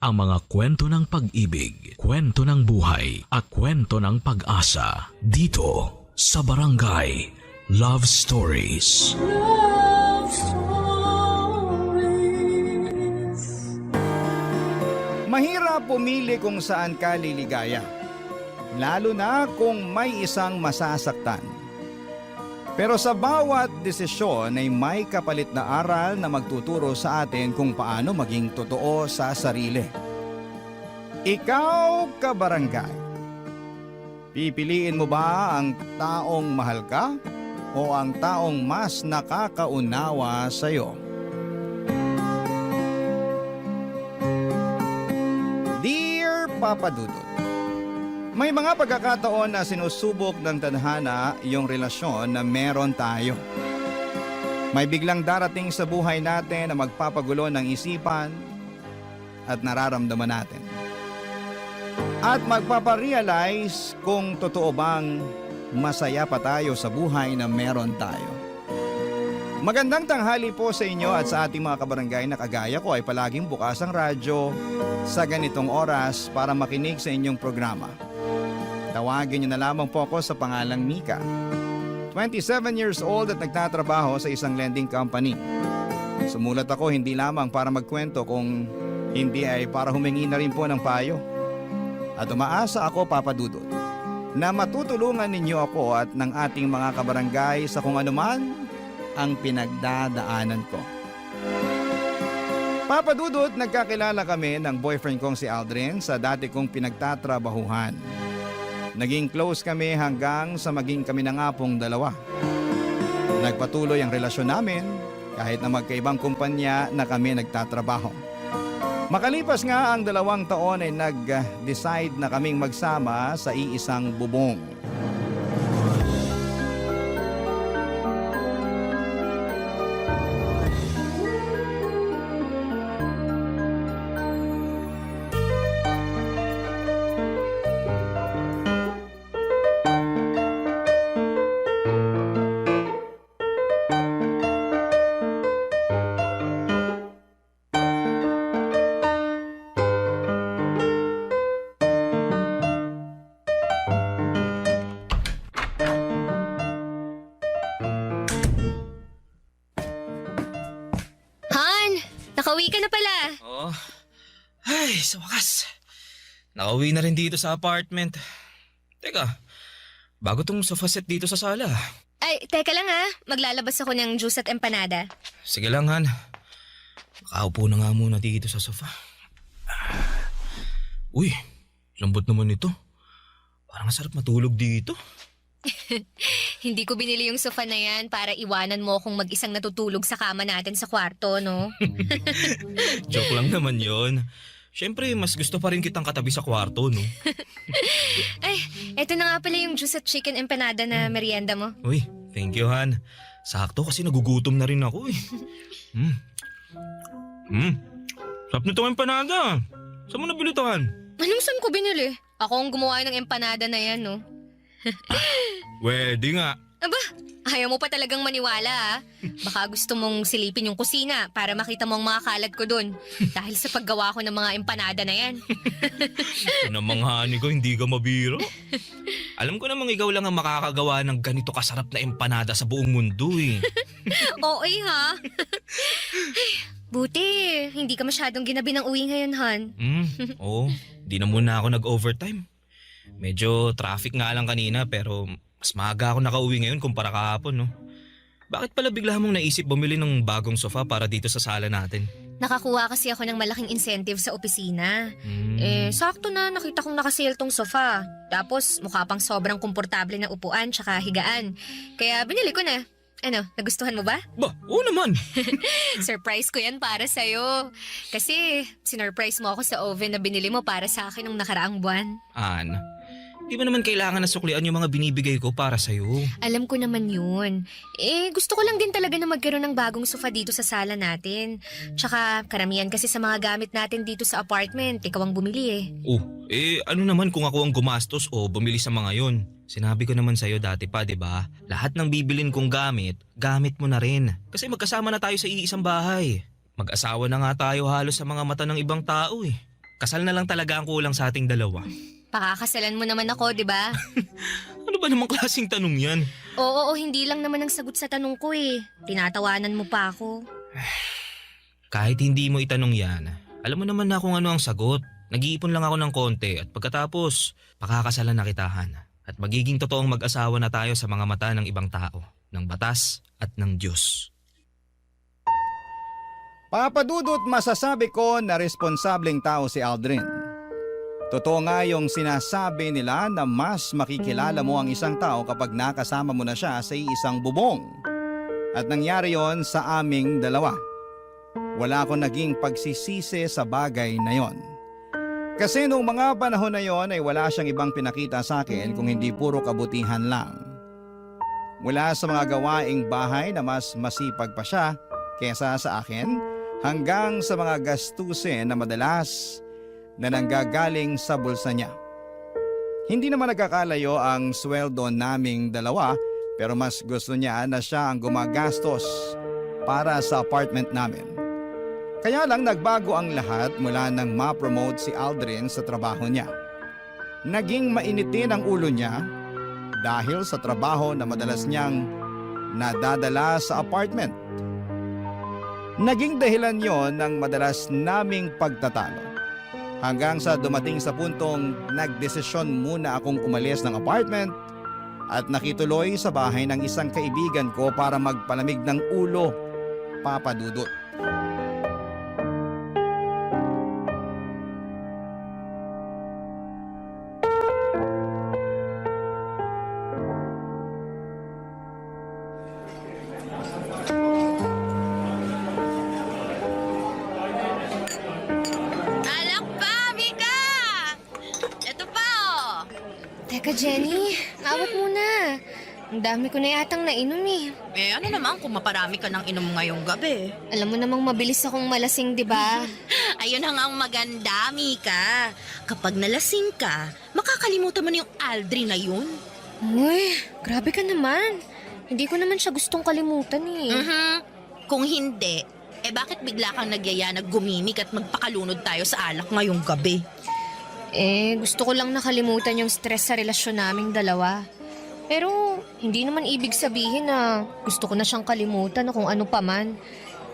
ang mga kwento ng pag-ibig, kwento ng buhay at kwento ng pag-asa dito sa Barangay Love Stories. Love Stories. Mahirap pumili kung saan ka liligaya, lalo na kung may isang masasaktan. Pero sa bawat desisyon ay may kapalit na aral na magtuturo sa atin kung paano maging totoo sa sarili. Ikaw, kabarangay, pipiliin mo ba ang taong mahal ka o ang taong mas nakakaunawa sa iyo? Dear Papa Dudut, may mga pagkakataon na sinusubok ng tadhana yung relasyon na meron tayo. May biglang darating sa buhay natin na magpapagulo ng isipan at nararamdaman natin. At magpaparealize kung totoo bang masaya pa tayo sa buhay na meron tayo. Magandang tanghali po sa inyo at sa ating mga kabarangay na kagaya ko ay palaging bukas ang radyo sa ganitong oras para makinig sa inyong programa. Tawagin niyo na lamang po ako sa pangalang Mika. 27 years old at nagtatrabaho sa isang lending company. Sumulat ako hindi lamang para magkwento kung hindi ay para humingi na rin po ng payo. At umaasa ako, Papa Dudut, na matutulungan ninyo ako at ng ating mga kabarangay sa kung anuman ang pinagdadaanan ko. Papa Dudut, nagkakilala kami ng boyfriend kong si Aldrin sa dati kong pinagtatrabahuhan. Naging close kami hanggang sa maging kami na nga pong dalawa. Nagpatuloy ang relasyon namin kahit na magkaibang kumpanya na kami nagtatrabaho. Makalipas nga ang 2 taon ay nag-decide na kaming magsama sa iisang bubong. Nakauwi ka na pala. Oo. Ay, sa wakas. Nakauwi na rin dito sa apartment. Teka, bago tong sofa set dito sa sala. Ay, teka lang ha. Maglalabas ako ng juice at empanada. Sige lang, Han. Makaupo na nga muna dito sa sofa. Uy, lambot naman ito. Parang sarap matulog dito. Hindi ko binili yung sofa na yan para iwanan mo akong mag-isang natutulog sa kama natin sa kwarto, no? Joke lang naman yon. Siyempre, mas gusto pa rin kitang katabi sa kwarto, no? Ay, eto na nga pala yung juice at chicken empanada na merienda mo. Uy, thank you, Han. Sakto kasi nagugutom na rin ako, eh. Sarap nitong empanada. Saan mo nabili ito, Han? Anong saan ko binili? Ako ang gumawa ng empanada na yan, no? Pwede nga. Aba, ayaw mo pa talagang maniwala, ha? Baka gusto mong silipin yung kusina para makita mo ang mga kalat ko dun. Dahil sa paggawa ko ng mga empanada na yan. Namanghani ko, hindi ka mabiro. Alam ko namang ikaw lang ang makakagawa ng ganito kasarap na empanada sa buong mundo, eh. Oo, ha? Ay, buti, hindi ka masyadong ginabi ng uwi ngayon, Han. Oo, di na muna ako nag-overtime. Medyo traffic nga lang kanina pero mas maaga ako nakauwi ngayon kumpara kahapon, no? Bakit pala bigla mong naisip bumili ng bagong sofa para dito sa sala natin? Nakakuha kasi ako ng malaking incentive sa opisina. Sakto na nakita kong nakasale tong sofa. Tapos mukha pang sobrang komportable na upuan tsaka higaan. Kaya binili ko na. Ano, nagustuhan mo ba? Ba, oo naman. Surprise ko yan para sa'yo. Kasi sinurprise mo ako sa oven na binili mo para sa akin nung nakaraang buwan. An, di ba naman kailangan na suklian yung mga binibigay ko para sa'yo? Alam ko naman yun. Gusto ko lang din talaga na magkaroon ng bagong sofa dito sa sala natin. Tsaka karamihan kasi sa mga gamit natin dito sa apartment, ikaw ang bumili eh. Ano naman kung ako ang gumastos o bumili sa mga yon? Sinabi ko naman sa'yo dati pa, di ba? Lahat ng bibilin kong gamit, gamit mo na rin. Kasi magkasama na tayo sa iisang bahay. Mag-asawa na nga tayo halos sa mga mata ng ibang tao, eh. Kasal na lang talaga ang kulang sa ating dalawa. Pakakasalan mo naman ako, di ba? Ano ba namang klaseng tanong yan? Oo, hindi lang naman ang sagot sa tanong ko eh. Tinatawanan mo pa ako. Kahit hindi mo itanong yan, alam mo naman na kung ano ang sagot. Nag-iipon lang ako ng konti at pagkatapos, pakakasalan na kitahan. At magiging totoong mag-asawa na tayo sa mga mata ng ibang tao, ng batas at ng Diyos. Papadudot, masasabi ko na responsableng tao si Aldrin. Totoo nga yung sinasabi nila na mas makikilala mo ang isang tao kapag nakasama mo na siya sa isang bubong. At nangyari yon sa aming dalawa. Wala akong naging pagsisisi sa bagay na yon. Kasi noong mga panahon na yon ay wala siyang ibang pinakita sa akin kung hindi puro kabutihan lang. Mula sa mga gawaing bahay na mas masipag pa siya kesa sa akin, hanggang sa mga gastusin na madalas na nanggagaling sa bulsa niya. Hindi naman nagkakalayo ang sweldo naming dalawa, pero mas gusto niya na siya ang gumagastos para sa apartment namin. Kaya lang nagbago ang lahat mula nang ma-promote si Aldrin sa trabaho niya. Naging mainitin ang ulo niya dahil sa trabaho na madalas niyang nadadala sa apartment. Naging dahilan yon ng madalas naming pagtatalo. Hanggang sa dumating sa puntong nagdesisyon muna akong umalis ng apartment at nakituloy sa bahay ng isang kaibigan ko para magpalamig ng ulo, Papa Dudut. Anak pa, Mika! Ito pa, oh. Teka, Jenny, awat muna. Ang dami ko na yatang nainom eh. Eh, ano naman kung maparami ka ng inom ngayong gabi? Alam mo namang mabilis akong malasing, di ba? Ayun ang maganda, Mika. Kapag nalasing ka, makakalimutan mo na yung Aldrin na yun. Uy, grabe ka naman. Hindi ko naman siya gustong kalimutan eh. Kung hindi, bakit bigla kang nagyaya na gumimik at magpakalunod tayo sa alak ngayong gabi? Gusto ko lang nakalimutan yung stress sa relasyon naming dalawa. Pero hindi naman ibig sabihin na gusto ko na siyang kalimutan o kung ano pa man.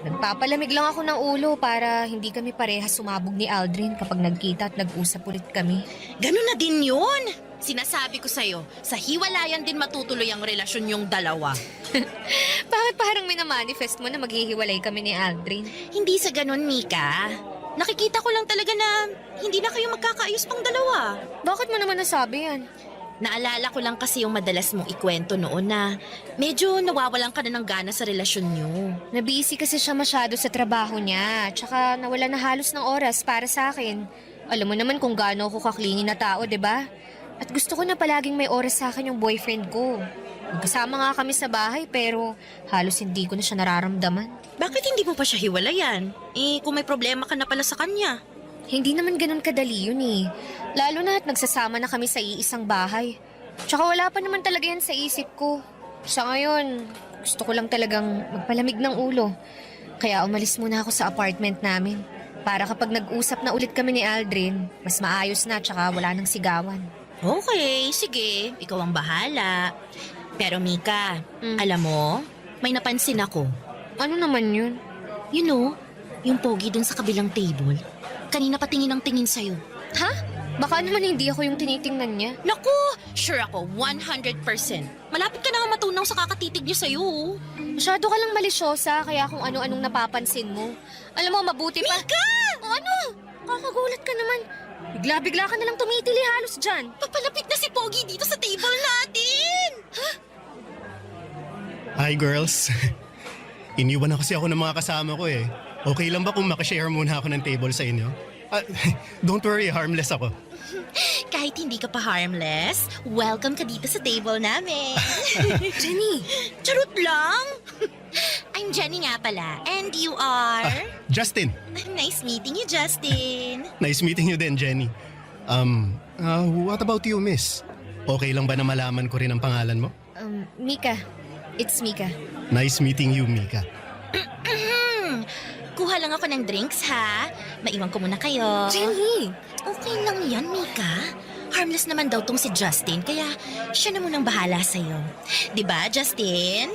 Nagpapalamig lang ako ng ulo para hindi kami parehas sumabog ni Aldrin kapag nagkita at nag-usap ulit kami. Ganun na din yun. Sinasabi ko sa'yo, sa hiwalayan din matutuloy ang relasyon yung dalawa. Bakit parang minamanifest mo na maghihiwalay kami ni Aldrin? Hindi sa ganun, Mika. Nakikita ko lang talaga na hindi na kayo magkakaayos pang dalawa. Bakit mo naman nasabi yan? Naalala ko lang kasi yung madalas mong ikwento noon na medyo nawawalan ka na ng gana sa relasyon niyo. Nabisi kasi siya masyado sa trabaho niya. Tsaka nawala na halos ng oras para sa akin. Alam mo naman kung gaano ako kaklingi na tao, di ba? At gusto ko na palaging may oras sa akin yung boyfriend ko. Magkasama nga kami sa bahay pero halos hindi ko na siya nararamdaman. Bakit hindi mo pa siya hiwalayan? Kung may problema ka na pala sa kanya. Hindi naman ganun kadali yun eh. Lalo na at nagsasama na kami sa iisang bahay. Tsaka wala pa naman talaga yan sa isip ko. Sa ngayon, gusto ko lang talagang magpalamig ng ulo. Kaya umalis muna ako sa apartment namin. Para kapag nag-usap na ulit kami ni Aldrin, mas maayos na tsaka wala nang sigawan. Okay, sige. Ikaw ang bahala. Pero Mika, alam mo, may napansin ako. Ano naman yun? You know, yung pogi dun sa kabilang table. Kanina pa tingin ang tingin sa'yo. Ha? Baka naman hindi ako yung tinitingnan niya. Naku, sure ako, 100%. Malapit ka na nga matunaw sa kakatitig niya sa'yo. Masyado ka lang malisyosa kaya kung ano-anong napapansin mo. Alam mo, mabuti pa... Mika! O ano? Kakagulat ka naman. Bigla-bigla ka nalang tumitili halos dyan. Papalapit na si Pogi dito sa table natin! Ha? Hi girls. Iniwan na kasi ako ng mga kasama ko eh. Okay lang ba kung makashare muna ako ng table sa inyo? Don't worry, harmless ako. Kahit hindi ka pa harmless, welcome ka dito sa table namin. Jenny! Charot lang! I'm Jenny nga pala. And you are? Justin. Nice meeting you, Justin. Nice meeting you din, Jenny. What about you, miss? Okay lang ba na malaman ko rin ang pangalan mo? Mika. It's Mika. Nice meeting you, Mika. kuha lang ako ng drinks ha. Maiwan ko muna kayo. Jenny! Okay lang yan, Mika. Harmless naman daw tong si Justin, kaya siya na munang bahala sa'yo. Diba, Justin?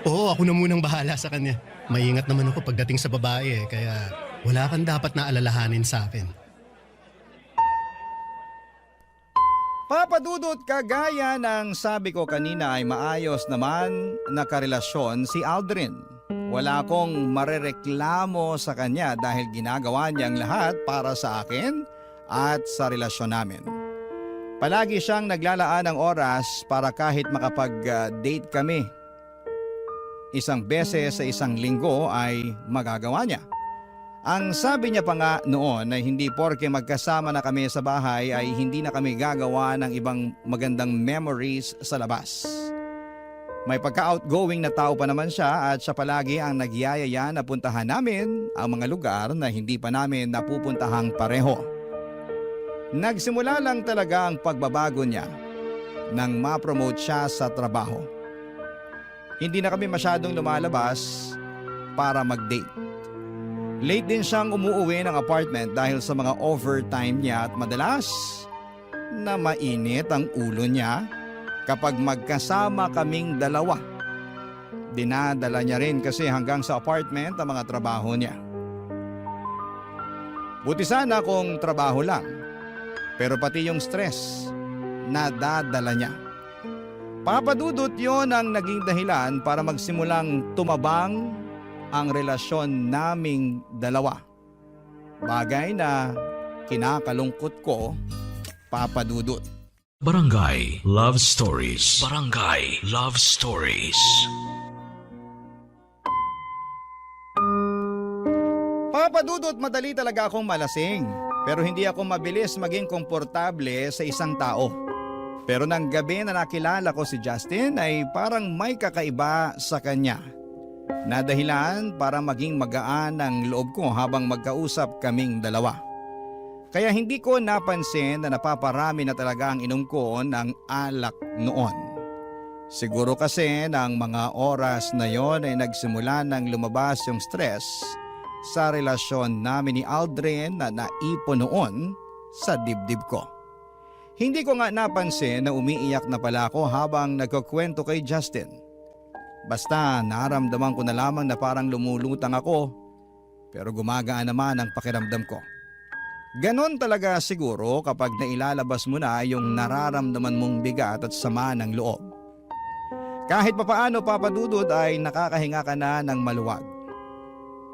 Oo, ako na munang bahala sa kanya. Maingat naman ako pagdating sa babae kaya wala kang dapat na alalahanin sa akin. Papa Dudut, kagaya ng sabi ko kanina ay maayos naman na karelasyon si Aldrin. Wala akong marereklamo sa kanya dahil ginagawa niyang lahat para sa akin at sa relasyon namin. Palagi siyang naglalaan ng oras para kahit makapag-date kami. Isang beses sa isang linggo ay magagawa niya. Ang sabi niya pa nga noon ay hindi porke magkasama na kami sa bahay ay hindi na kami gagawa ng ibang magandang memories sa labas. May pagka-outgoing na tao pa naman siya at siya palagi ang nagyayaya na puntahan namin ang mga lugar na hindi pa namin napupuntahang pareho. Nagsimula lang talaga ang pagbabago niya nang ma-promote siya sa trabaho. Hindi na kami masyadong lumalabas para mag-date. Late din siyang umuuwi ng apartment dahil sa mga overtime niya at madalas na mainit ang ulo niya kapag magkasama kaming dalawa. Dinadala niya rin kasi hanggang sa apartment ang mga trabaho niya. Buti sana kung trabaho lang, pero pati yung stress, nadadala niya. Papadudot yon ang naging dahilan para magsimulang tumabang ang relasyon naming dalawa. Bagay na kinakalungkot ko, Papa Dudut. Barangay Love Stories. Barangay Love Stories. Papa Dudut, madali talaga akong malasing. Pero hindi ako mabilis maging komportable sa isang tao. Pero nang gabi na nakilala ko si Justin ay parang may kakaiba sa kanya. Na dahilan para maging magaan ang loob ko habang magkausap kaming dalawa. Kaya hindi ko napansin na napaparami na talaga ang inom ko ng alak noon. Siguro kasi ng mga oras na yon ay nagsimula nang lumabas yung stress sa relasyon namin ni Aldrin na naipon noon sa dibdib ko. Hindi ko nga napansin na umiiyak na pala ako habang nagkukwento kay Justin. Basta naramdaman ko na lamang na parang lumulutang ako pero gumagaan naman ang pakiramdam ko. Ganon talaga siguro kapag nailalabas mo na yung nararamdaman mong bigat at sama ng loob. Kahit papaano, Papa Dudut, ay nakakahinga ka na ng maluwag.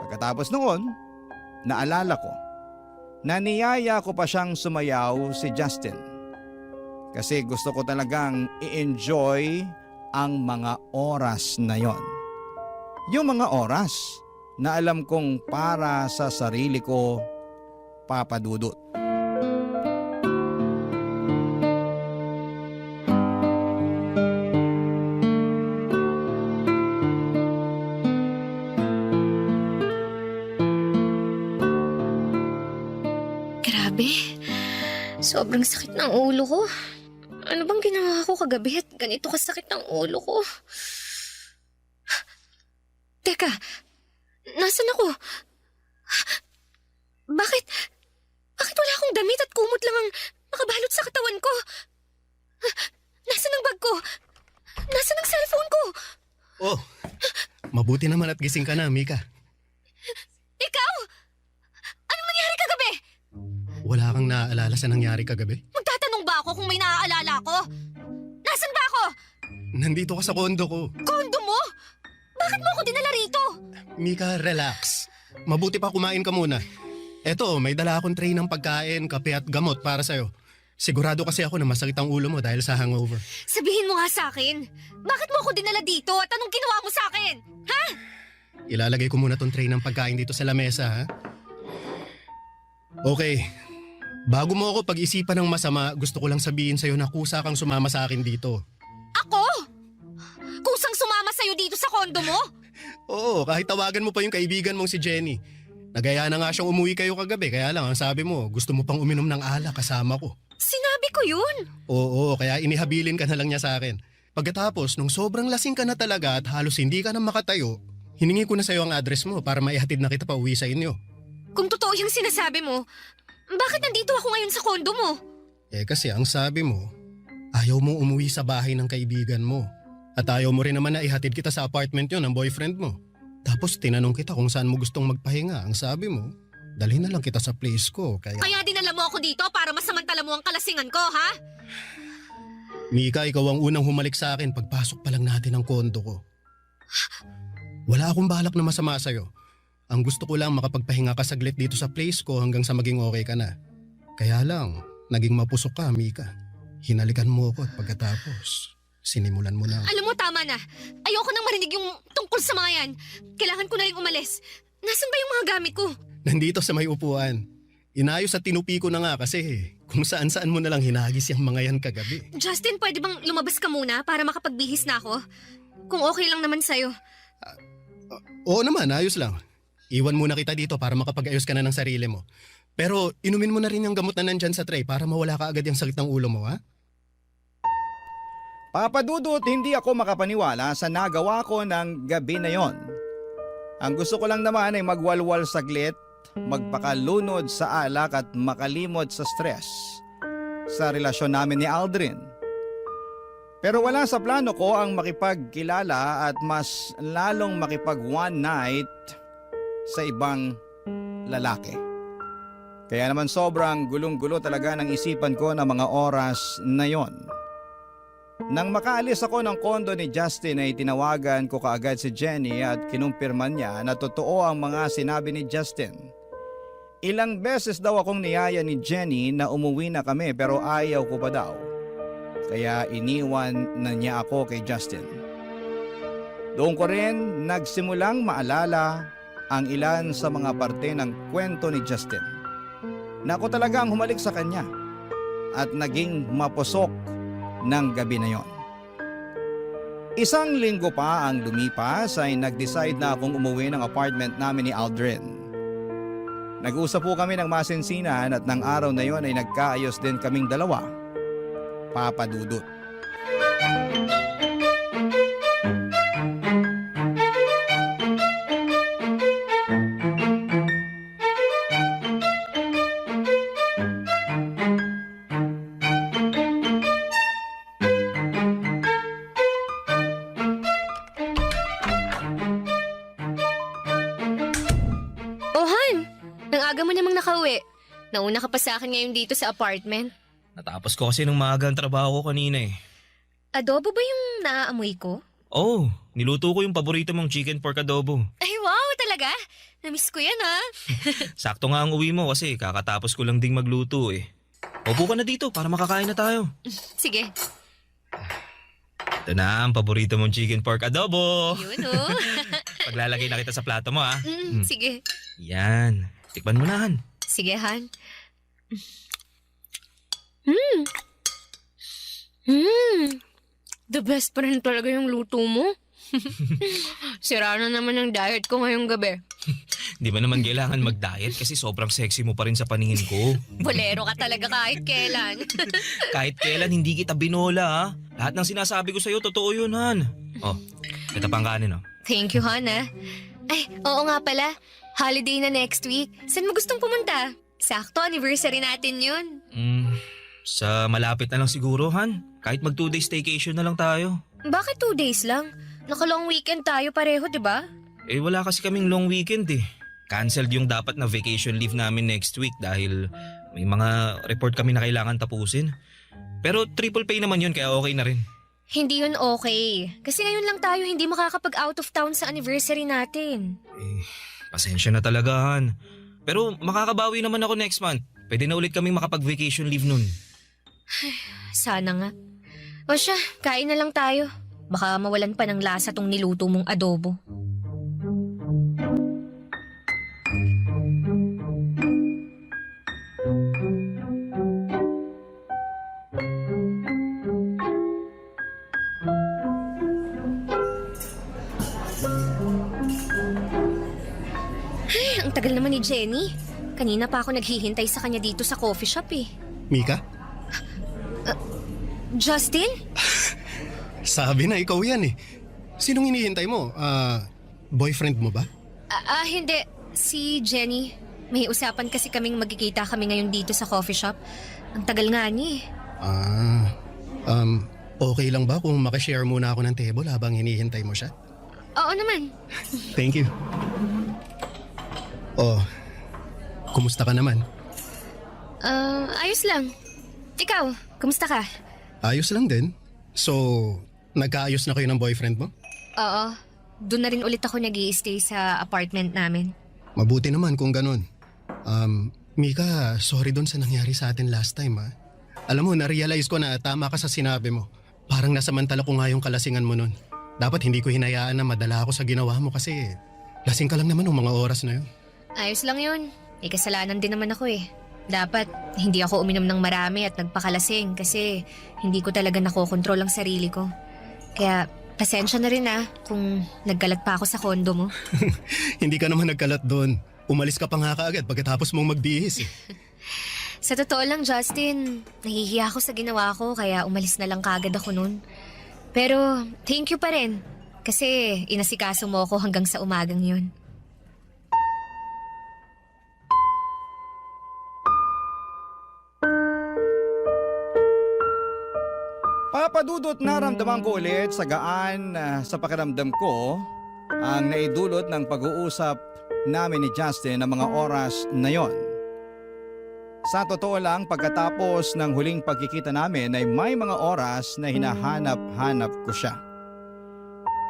Pagkatapos noon, naalala ko na niyaya ko pa siyang sumayaw si Justin. Kasi gusto ko talagang i-enjoy ang mga oras na yon. Yung mga oras na alam kong para sa sarili ko, Papa Dudut. Grabe. Sobrang sakit ng ulo ko. Ano bang ginawa ko kagabi at ganito kasakit ng ulo ko? Teka, nasan ako? Bakit wala akong damit at kumot lang ang nakabalot sa katawan ko? Nasaan ang bag ko? Nasaan ang cellphone ko? Oh, mabuti naman at gising ka na, Mika. Ikaw? Anong nangyari kagabi? Wala kang naaalala sa nangyari kagabi? Magtatanong ba ako kung may naaalala ko? Nasaan ba ako? Nandito ka sa kondo ko. Kondo mo? Bakit mo ako dinala rito? Mika, relax. Mabuti pa kumain ka muna. Eto, may dala akong tray ng pagkain, kape at gamot para sa'yo. Sigurado kasi ako na masakit ang ulo mo dahil sa hangover. Sabihin mo nga sa akin, bakit mo ako dinala dito at anong ginawa mo sa akin? Ha? Ilalagay ko muna tong tray ng pagkain dito sa lamesa, ha? Okay. Bago mo ako pag-isipan ng masama, gusto ko lang sabihin sa'yo na kusa kang sumama sa akin dito. Ako? Kusang sumama sa'yo dito sa kondo mo? Oo, kahit tawagan mo pa yung kaibigan mong si Jenny. Nagaya na nga siyang umuwi kayo kagabi, kaya lang ang sabi mo, gusto mo pang uminom ng alak kasama ko. Sinabi ko yun. Oo, kaya inihabilin ka na lang niya sa akin. Pagkatapos, nung sobrang lasing ka na talaga at halos hindi ka na makatayo, hiningi ko na sa'yo ang address mo para maihatid na kita pa uwi sa inyo. Kung totoo yung sinasabi mo, bakit nandito ako ngayon sa kondo mo? Eh kasi ang sabi mo, ayaw mong umuwi sa bahay ng kaibigan mo. At ayaw mo rin naman na ihatid kita sa apartment yon ng boyfriend mo. Tapos tinanong kita kung saan mo gustong magpahinga. Ang sabi mo, dalhin na lang kita sa place ko. Kaya dinala mo ako dito para masamantala mo ang kalasingan ko, ha? Mika, ikaw ang unang humalik sa akin pagpasok pa lang natin ng kondo ko. Wala akong balak na masama sa'yo. Ang gusto ko lang makapagpahinga ka saglit dito sa place ko hanggang sa maging okay ka na. Kaya lang, naging mapusok ka, Mika. Hinalikan mo ako at pagkatapos, sinimulan mo na. Alam mo, tama na. Ayoko nang marinig yung tungkol sa mga yan. Kailangan ko na rin umalis. Nasaan ba yung mga gamit ko? Nandito sa may upuan. Inayos at tinupi ko na nga kasi kung saan-saan mo nalang hinagis yung mga yan kagabi. Justin, pwede bang lumabas ka muna para makapagbihis na ako? Kung okay lang naman sa'yo. Oo naman, ayos lang. Iwan muna kita dito para makapag-ayos ka na ng sarili mo. Pero inumin mo na rin yung gamot na nandyan sa tray para mawala ka agad yung sakit ng ulo mo, ha? Papa Dudut, hindi ako makapaniwala sa nagawa ko ng gabi na yon. Ang gusto ko lang naman ay magwalwal saglit, magpakalunod sa alak at makalimot sa stress sa relasyon namin ni Aldrin. Pero wala sa plano ko ang makipagkilala at mas lalong makipag one night sa ibang lalaki. Kaya naman sobrang gulong-gulo talaga ng isipan ko ng mga oras na yon. Nang makaalis ako ng kondo ni Justin ay tinawagan ko kaagad si Jenny at kinumpirman niya na totoo ang mga sinabi ni Justin. Ilang beses daw akong niyaya ni Jenny na umuwi na kami pero ayaw ko pa daw. Kaya iniwan na niya ako kay Justin. Doon ko rin nagsimulang maalala ang ilan sa mga parte ng kwento ni Justin. Na ako talaga ang humalik sa kanya at naging mapusok ng gabi na yon. Isang linggo pa ang lumipas ay nag-decide na akong umuwi ng apartment namin ni Aldrin. Nag-usap po kami ng masinsinan at ng araw na yon ay nagkaayos din kaming dalawa. Papa Dudut. Oh, Han! Nang aga mo namang nakauwi. Nauna ka pa sa akin ngayon dito sa apartment. Natapos ko kasi ng maaga ang trabaho ko kanina eh. Adobo ba yung naaamoy ko? Oh, niluto ko yung paborito mong chicken pork adobo. Ay, wow! Talaga? Namiss ko yan, ha? Sakto nga ang uwi mo kasi kakatapos ko lang ding magluto eh. Upo ka na dito para makakain na tayo. Sige. Ito na ang paborito mong chicken pork adobo. Yun, oh. Paglalagay na kita sa plato mo ah. Sige. Yan. Tikman mo na, Han. Sige, Han. The best pa rin talaga yung luto mo. Sira na naman ang diet ko ngayong gabi. Di ba naman kailangan mag-diet kasi sobrang sexy mo pa rin sa paningin ko. Bolero ka talaga kahit kailan. Kahit kailan hindi kita binola ha. Lahat ng sinasabi ko sa'yo, totoo yun, Han. Oh, ito pang kanin oh. Thank you, Han, ha? Ay, oo nga pala. Holiday na next week. Saan mo gustong pumunta? Sakto, anniversary natin yun. Sa malapit na lang siguro, Han. Kahit mag 2 days staycation na lang tayo. Bakit 2 days lang? Naka-long weekend tayo pareho, di ba? Eh wala kasi kaming long weekend eh. Cancelled yung dapat na vacation leave namin next week dahil may mga report kami na kailangan tapusin. Pero triple pay naman yun kaya okay na rin. Hindi yun okay. Kasi ngayon lang tayo hindi makakapag out of town sa anniversary natin. Eh, pasensya na talaga, Han. Pero makakabawi naman ako next month. Pwede na ulit kaming makapag-vacation leave nun. Sana nga. O siya, kain na lang tayo. Baka mawalan pa ng lasa tong niluto mong adobo. Ay, ang tagal naman ni Jenny. Kanina pa ako naghihintay sa kanya dito sa coffee shop eh. Mika? Justin? Sabi na ikaw yan eh. Sinong hinihintay mo? Boyfriend mo ba? Hindi. Si Jenny. May usapan kasi kaming magkikita kami ngayon dito sa coffee shop. Ang tagal nga niya Okay lang ba kung makishare muna ako ng table habang hinihintay mo siya? Oo naman. Thank you. Oh, kumusta ka naman? Ayos lang. Ikaw, kumusta ka? Ayos lang din. So, nagkaayos na kayo ng boyfriend mo? Oo. Doon na rin ulit ako nag-i-stay sa apartment namin. Mabuti naman kung ganun. Mika, sorry doon sa nangyari sa atin last time ha. Alam mo, na-realize ko na tama ka sa sinabi mo. Parang nasamantala ko nga yung kalasingan mo nun. Dapat hindi ko hinayaan na madala ako sa ginawa mo kasi lasing ka lang naman ng mga oras na yun. Ayos lang yun. May kasalanan din naman ako eh. Dapat hindi ako uminom ng marami at nagpakalasing kasi hindi ko talaga nakokontrol ang sarili ko. Kaya pasensya na rin kung nagkalat pa ako sa kondo mo. Hindi ka naman nagkalat doon. Umalis ka pa nga kaagad pagkatapos mong magbihis eh. Sa totoo lang, Justin, nahihiya ako sa ginawa ko kaya umalis na lang kaagad ako nun. Pero thank you pa rin kasi inasikaso mo ako hanggang sa umagang yun. Papadudot naramdaman ko ulit sa gaan sa pakiramdam ko ang naidulot ng pag-uusap namin ni Justin ng mga oras na yon. Sa totoo lang, pagkatapos ng huling pagkikita namin ay may mga oras na hinahanap-hanap ko siya.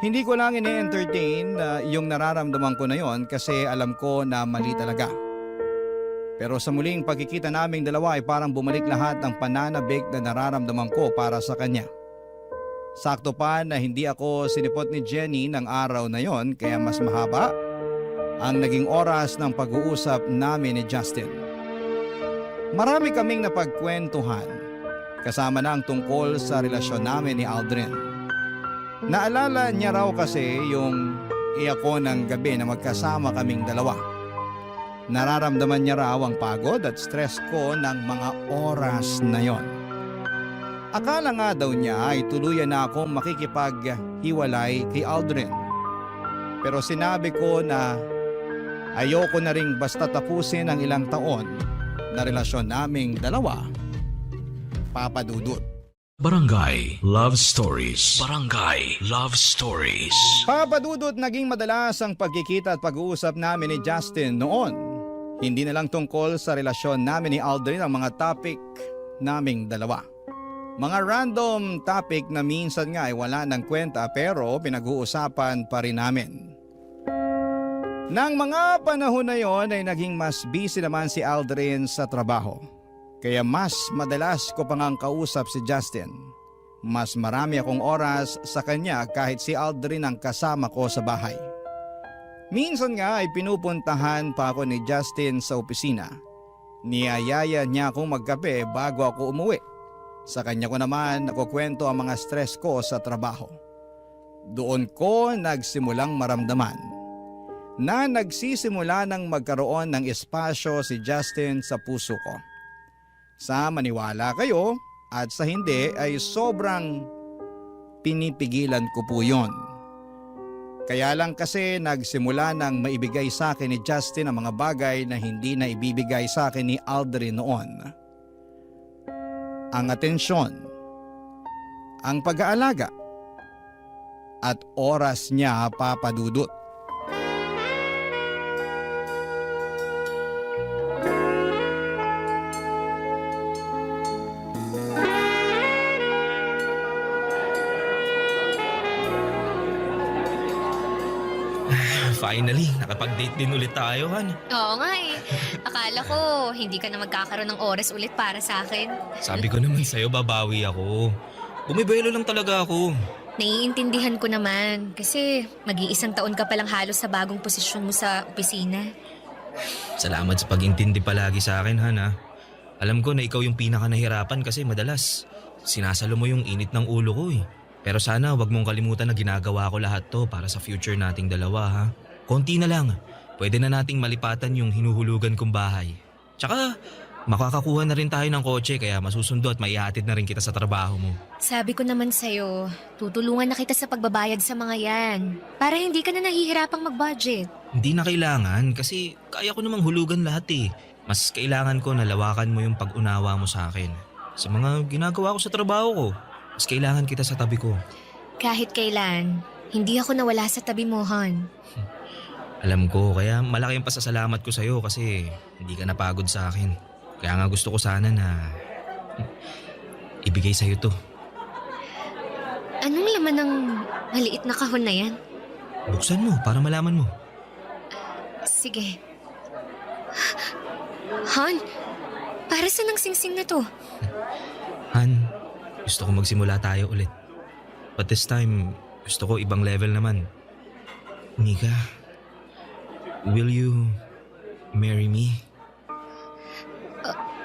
Hindi ko lang ini-entertain yung nararamdaman ko na yon kasi alam ko na mali talaga. Pero sa muling pagkikita naming dalawa ay parang bumalik lahat ng pananabik na nararamdaman ko para sa kanya. Sakto pa na hindi ako sinipot ni Jenny ng araw na yon kaya mas mahaba ang naging oras ng pag-uusap namin ni Justin. Marami kaming napagkwentuhan kasama na ang tungkol sa relasyon namin ni Aldrin. Naalala niya raw kasi yung iyak ko ng gabi na magkasama kaming dalawa. Nararamdaman niya raw ang pagod at stress ko ng mga oras na yon. Akala nga daw niya ay tuluyan na akong makikipaghiwalay kay Aldrin. Pero sinabi ko na ayoko na ring basta tapusin ang ilang taon na relasyon naming dalawa, Papa Dudut. Barangay Love Stories. Barangay Love Stories. Papa Dudut, naging madalas ang pagkikita at pag-uusap namin ni Justin noon. Hindi na lang tungkol sa relasyon namin ni Aldrin ang mga topic naming dalawa. Mga random topic na minsan nga ay wala ng kwenta pero pinag-uusapan pa rin namin. Nang mga panahon na yon ay naging mas busy naman si Aldrin sa trabaho. Kaya mas madalas ko pang ang kausap si Justin. Mas marami akong oras sa kanya kahit si Aldrin ang kasama ko sa bahay. Minsan nga ay pinupuntahan pa ako ni Justin sa opisina. Niyayaya niya akong magkape bago ako umuwi. Sa kanya ko naman nakukwento ang mga stress ko sa trabaho. Doon ko nagsimulang maramdaman na nagsisimula ng magkaroon ng espasyo si Justin sa puso ko. Sa maniwala kayo at sa hindi ay sobrang pinipigilan ko po yon. Kaya lang kasi nagsimula nang maibigay sa akin ni Justin ang mga bagay na hindi na ibibigay sa akin ni Aldrin noon. Ang atensyon, ang pag-aalaga, at oras niya, Papa Dudut. Finally, nakapag-date din ulit tayo, Han. Oo nga eh. Akala ko hindi ka na magkakaroon ng oras ulit para sa akin. Sabi ko naman sa'yo, babawi ako. Bumibelo lang talaga ako. Naiintindihan ko naman kasi mag-iisang taon ka palang halos sa bagong posisyon mo sa opisina. Salamat sa pag-intindi palagi sa akin, Han, ha. Alam ko na ikaw yung pinaka nahirapan kasi madalas sinasalo mo yung init ng ulo ko eh. Pero sana wag mong kalimutan na ginagawa ko lahat to para sa future nating dalawa, ha. Konti na lang. Pwede na nating malipatan yung hinuhulugan kong bahay. Tsaka, makakakuha na rin tayo ng kotse kaya masusundo at maihatid na rin kita sa trabaho mo. Sabi ko naman sa'yo, tutulungan na kita sa pagbabayad sa mga yan. Para hindi ka na nahihirapang mag-budget. Hindi na kailangan kasi kaya ko namang hulugan lahat eh. Mas kailangan ko na lawakan mo yung pag-unawa mo sa akin. Sa mga ginagawa ko sa trabaho ko, mas kailangan kita sa tabi ko. Kahit kailan, hindi ako nawala sa tabi mo, Han. Alam ko, kaya malaki ang pasasalamat ko sa'yo kasi hindi ka napagod sa akin. Kaya nga gusto ko sana na ibigay sa'yo to. Anong laman ng maliit na kahon na yan? Buksan mo para malaman mo. Sige. Han, para sa nang singsing na to? Han, gusto ko magsimula tayo ulit. But this time, gusto ko ibang level naman. Mika, will you marry me?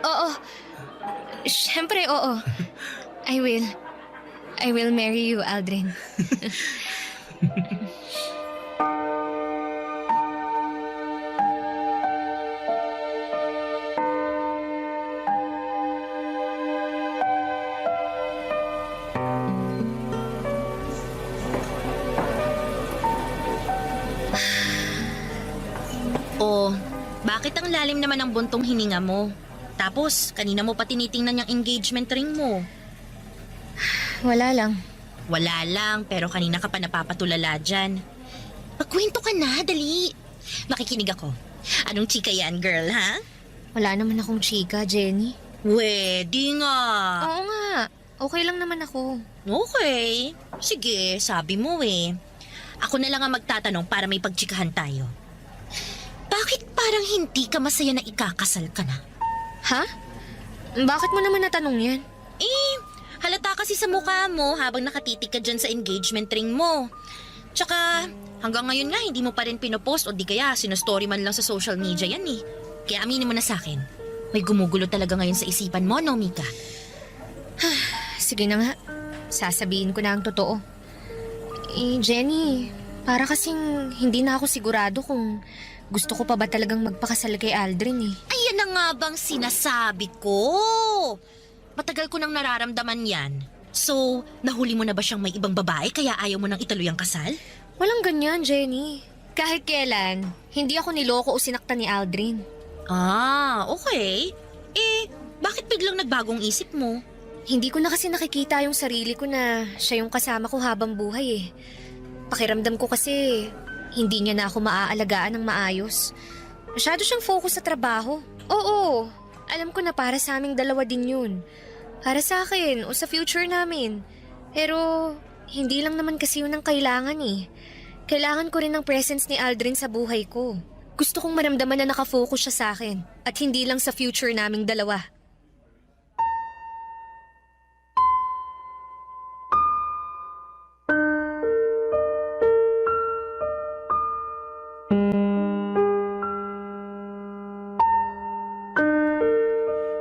Oo. Siyempre, oo. I will. I will marry you, Aldrin. Oh, bakit ang lalim naman ng buntong hininga mo? Tapos, kanina mo pa tinitingnan yung engagement ring mo. Wala lang. Wala lang, pero kanina ka pa napapatulala dyan. Magkwento ka na, dali. Makikinig ako. Anong chika yan, girl, ha? Wala naman akong chika, Jenny. Di nga. Oo nga. Okay lang naman ako. Okay. Sige, sabi mo eh. Ako na lang ang magtatanong para may pagchikahan tayo. Bakit parang hindi ka masaya na ikakasal ka na? Ha? Bakit mo naman natanong yan? Halata kasi sa mukha mo habang nakatitig ka dyan sa engagement ring mo. Tsaka, hanggang ngayon nga hindi mo pa rin pinopost o di kaya sinostory man lang sa social media yan eh. Kaya aminin mo na sa akin. May gumugulo talaga ngayon sa isipan mo, no, Mika? Sige na nga. Sasabihin ko na ang totoo. Jenny, para kasing hindi na ako sigurado kung gusto ko pa ba talagang magpakasal kay Aldrin eh. Ayan na nga bang sinasabi ko. Matagal ko nang nararamdaman yan. So, nahuli mo na ba siyang may ibang babae kaya ayaw mo nang ituloy ang kasal? Walang ganyan, Jenny. Kahit kailan, hindi ako niloko o sinaktan ni Aldrin. Okay. Bakit biglang nagbagong isip mo? Hindi ko na kasi nakikita yung sarili ko na siya yung kasama ko habang buhay eh. Pakiramdam ko kasi hindi niya na ako maaalagaan ng maayos. Masyado siyang focus sa trabaho. Oo, alam ko na para sa aming dalawa din yun. Para sa akin o sa future namin. Pero hindi lang naman kasi yun ang kailangan eh. Kailangan ko rin ng presence ni Aldrin sa buhay ko. Gusto kong maramdaman na nakafocus siya sa akin at hindi lang sa future naming dalawa.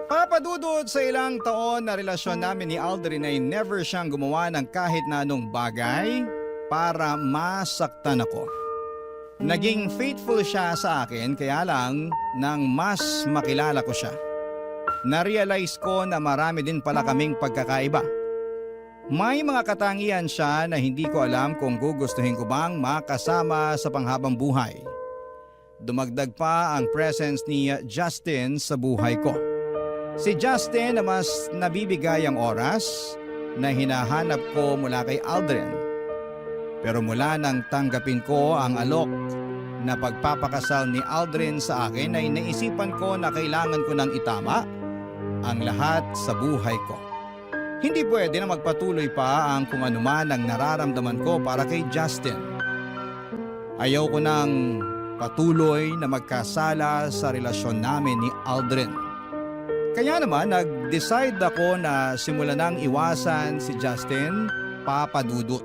Papadudod sa ilang taon na relasyon namin ni Aldrin ay never siyang gumawa ng kahit na anong bagay para masaktan ako. Naging faithful siya sa akin kaya lang nang mas makilala ko siya. Na-realize ko na marami din pala kaming pagkakaiba. May mga katangian siya na hindi ko alam kung gugustuhin ko bang makasama sa panghabang buhay. Dumagdag pa ang presence ni Justin sa buhay ko. Si Justin na mas nabibigay ang oras na hinahanap ko mula kay Aldrin. Pero mula nang tanggapin ko ang alok na pagpapakasal ni Aldrin sa akin ay naisipan ko na kailangan ko nang itama ang lahat sa buhay ko. Hindi pwede na magpatuloy pa ang kung anuman ang nararamdaman ko para kay Justin. Ayaw ko nang patuloy na magkasala sa relasyon namin ni Aldrin. Kaya naman nag-decide ako na simulan nang iwasan si Justin, papadudot.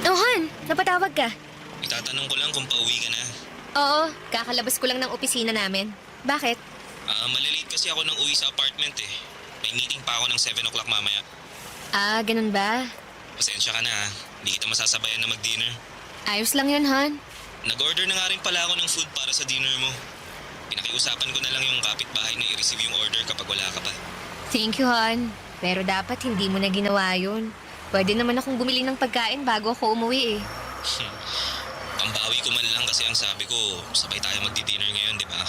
Oh, Han, napatawag ka. Itatanong ko lang kung pauwi ka na. Oo, kakalabas ko lang ng opisina namin. Bakit? Malilate kasi ako nang uwi sa apartment eh. May meeting pa ako ng 7 o'clock mamaya. Ah, ganun ba? Pasensya ka na ha. Hindi kita masasabayan na mag-dinner. Ayos lang yun, Han. Nag-order na nga rin pala ako ng food para sa dinner mo. Pinakiusapan ko na lang yung kapitbahay na i-receive yung order kapag wala ka pa. Thank you, Han. Pero dapat hindi mo na ginawa yun. Pwede naman akong bumili ng pagkain bago ako umuwi eh. Pambawi ko man lang kasi ang sabi ko, sabay tayo magdi-dinner ngayon, di ba?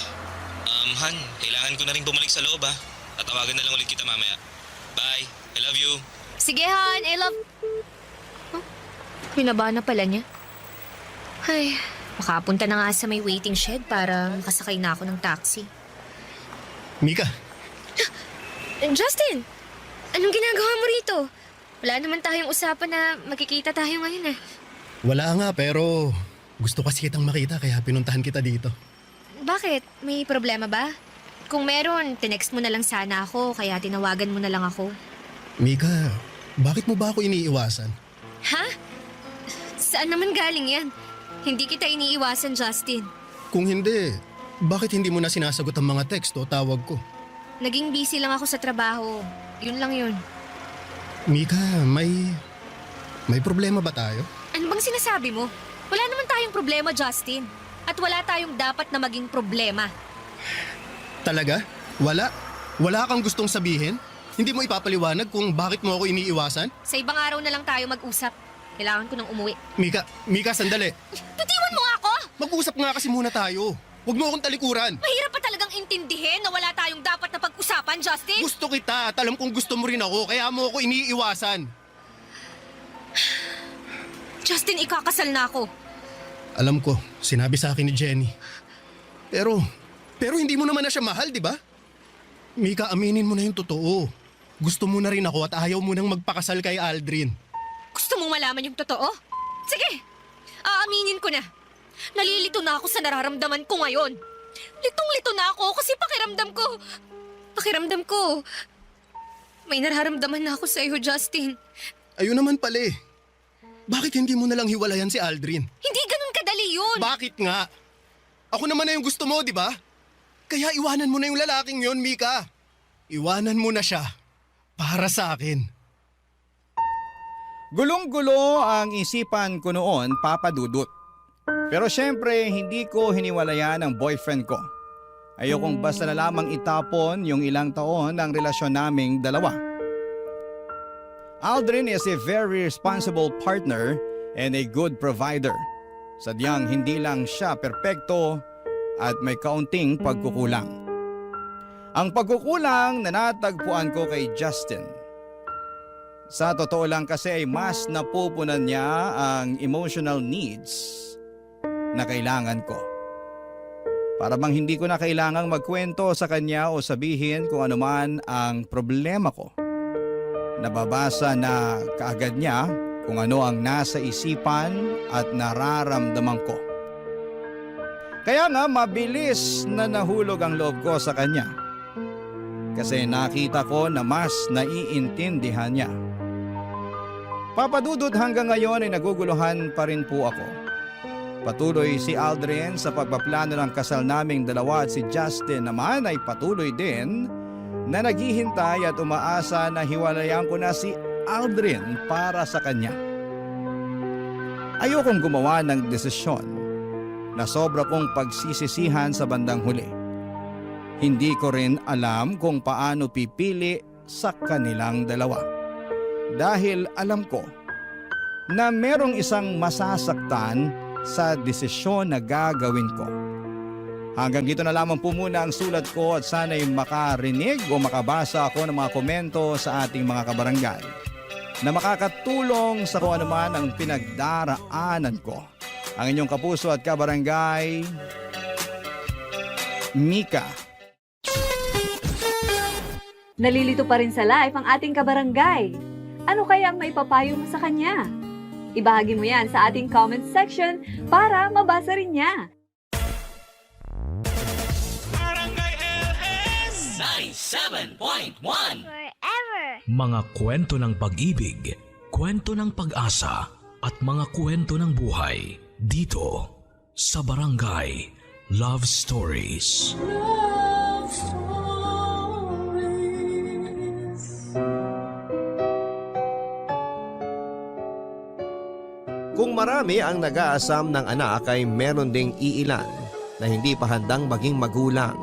Han, kailangan ko na rin bumalik sa loob ha. Tatawagan na lang ulit kita mamaya. Bye. I love you. Sige, Han. I love... Huh? Pinaba na pala niya. Ay, makapunta na nga sa may waiting shed para makasakay na ako ng taxi. Mika, Justin! Anong ginagawa mo rito? Wala naman tayong usapan na magkikita tayo ngayon eh. wala nga pero gusto kasi kitang makita kaya pinuntahan kita dito. Bakit? May problema ba? Kung meron, tinext mo na lang sana ako kaya tinawagan mo na lang ako. Mika, bakit mo ba ako iniiwasan? Ha? Saan naman galing yan? Hindi kita iniiwasan, Justin. Kung hindi, bakit hindi mo na sinasagot ang mga text o tawag ko? Naging busy lang ako sa trabaho. Yun lang yun. Mika, may problema ba tayo? Ano bang sinasabi mo? Wala naman tayong problema, Justin. At wala tayong dapat na maging problema. Talaga? Wala? Wala kang gustong sabihin? Hindi mo ipapaliwanag kung bakit mo ako iniiwasan? Sa ibang araw na lang tayo mag-usap. Kailangan ko nang umuwi. Mika, sandali. Bitiwan mo nga ako! Mag-usap nga kasi muna tayo. Huwag mo akong talikuran. Mahirap pa talagang intindihin na wala tayong dapat na pag-usapan, Justin. Gusto kita at alam kong gusto mo rin ako kaya mo ako iniiwasan. Justin, ikakasal na ako. Alam ko, sinabi sa akin ni Jenny. Pero hindi mo naman na siya mahal, di ba? Mika, aminin mo na yung totoo. Gusto mo na rin ako at ayaw mo nang magpakasal kay Aldrin. Gusto mong malaman yung totoo? Sige, aaminin ko na. Nalilito na ako sa nararamdaman ko ngayon. Litong-lito na ako kasi pakiramdam ko, may nararamdaman na ako sa iyo, Justin. Ayun naman pala eh. Bakit hindi mo na lang hiwalayan si Aldrin? Hindi ganun kadali yun. Bakit nga? Ako naman na yung gusto mo, di ba? Kaya iwanan mo na yung lalaking yon, Mika. Iwanan mo na siya. Para sa akin. Gulong-gulo ang isipan ko noon, Papa Dudut. Pero syempre, hindi ko hiniwalayan ang boyfriend ko. Ayokong basta na lamang itapon yung ilang taon ng relasyon naming dalawa. Aldrin is a very responsible partner and a good provider. Sadyang hindi lang siya perpekto at may kaunting pagkukulang. Ang pagkukulang na natagpuan ko kay Justin. Sa totoo lang kasi ay mas napupunan niya ang emotional needs na kailangan ko. Para bang hindi ko na kailangang magkwento sa kanya o sabihin kung ano man ang problema ko. Nababasa na kaagad niya kung ano ang nasa isipan at nararamdaman ko. Kaya nga mabilis na nahulog ang loob ko sa kanya. Kasi nakita ko na mas naiintindihan niya. Papadudod hanggang ngayon ay naguguluhan pa rin po ako. Patuloy si Aldrin sa pagpaplano ng kasal naming dalawa at si Justin naman ay patuloy din na naghihintay at umaasa na hiwalayan ko na si Aldrin para sa kanya. Ayokong gumawa ng desisyon na sobra kong pagsisisihan sa bandang huli. Hindi ko rin alam kung paano pipili sa kanilang dalawa. Dahil alam ko na merong isang masasaktan sa desisyon na gagawin ko. Hanggang dito na lamang po muna ang sulat ko at sana'y makarinig o makabasa ako ng mga komento sa ating mga kabarangay na makakatulong sa kung anuman ang pinagdaraanan ko. Ang inyong kapuso at kabarangay, Mika. Nalilito pa rin sa live ang ating kabarangay. Ano kaya ang maipapayo mo sa kanya? Ibahagi mo yan sa ating comment section para mabasa rin niya. Barangay LS 97.1 Mga kwento ng pag-ibig, kwento ng pag-asa, at mga kwento ng buhay dito sa Barangay Love Stories. Love Stories. Kung marami ang nag-aasam ng anak ay meron ding iilan na hindi pa handang maging magulang.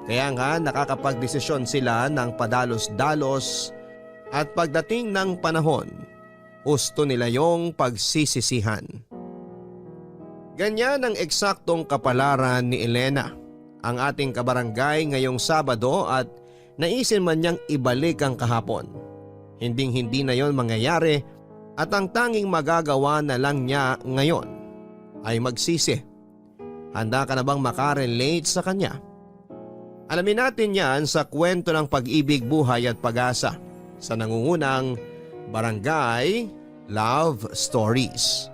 Kaya nga nakakapagdesisyon sila ng padalos-dalos at pagdating ng panahon, gusto nila yung pagsisisihan. Ganyan ang eksaktong kapalaran ni Elena, ang ating kabarangay ngayong Sabado, at naisin man niyang ibalik ang kahapon. Hinding-hindi na yon mangyayari at ang tanging magagawa na lang niya ngayon ay magsisi. Handa ka na bang makarelate sa kanya? Alamin natin yan sa kwento ng pag-ibig, buhay at pag-asa sa nangungunang Barangay Love Stories.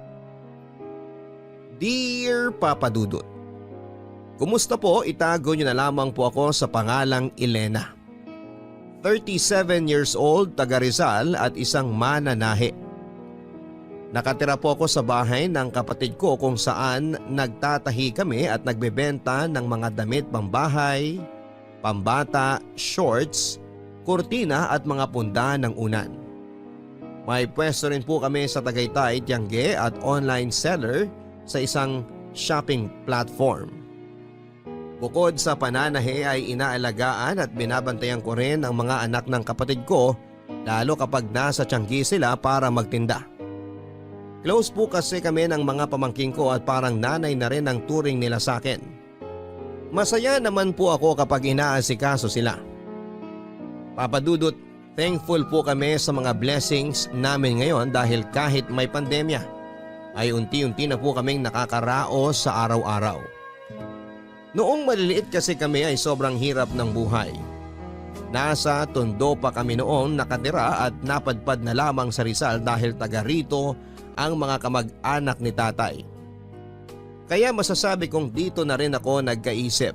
Dear Papa Dudut, kumusta po? Itago niyo na lamang po ako sa pangalang Elena. 37 years old, taga Rizal at isang mananahe. Nakatira po ako sa bahay ng kapatid ko kung saan nagtatahi kami at nagbebenta ng mga damit pambahay, pambata, shorts, kurtina at mga punda ng unan. May pwesto rin po kami sa Tagaytay, Tiangge at online seller sa isang shopping platform. Bukod sa pananahe ay inaalagaan at binabantayan ko rin ang mga anak ng kapatid ko, lalo kapag nasa Tiangge sila para magtinda. Close po kasi kami ng mga pamangking ko at parang nanay na rin ang turing nila sa akin. Masaya naman po ako kapag inaasikaso sila. Papa Dudut, thankful po kami sa mga blessings namin ngayon dahil kahit may pandemya ay unti-unti na po kaming nakakaraos sa araw-araw. Noong maliliit kasi kami ay sobrang hirap ng buhay. Nasa Tondo pa kami noon nakatira at napadpad na lamang sa Rizal dahil taga rito ang mga kamag-anak ni tatay. Kaya masasabi kong dito na rin ako nagkaisip.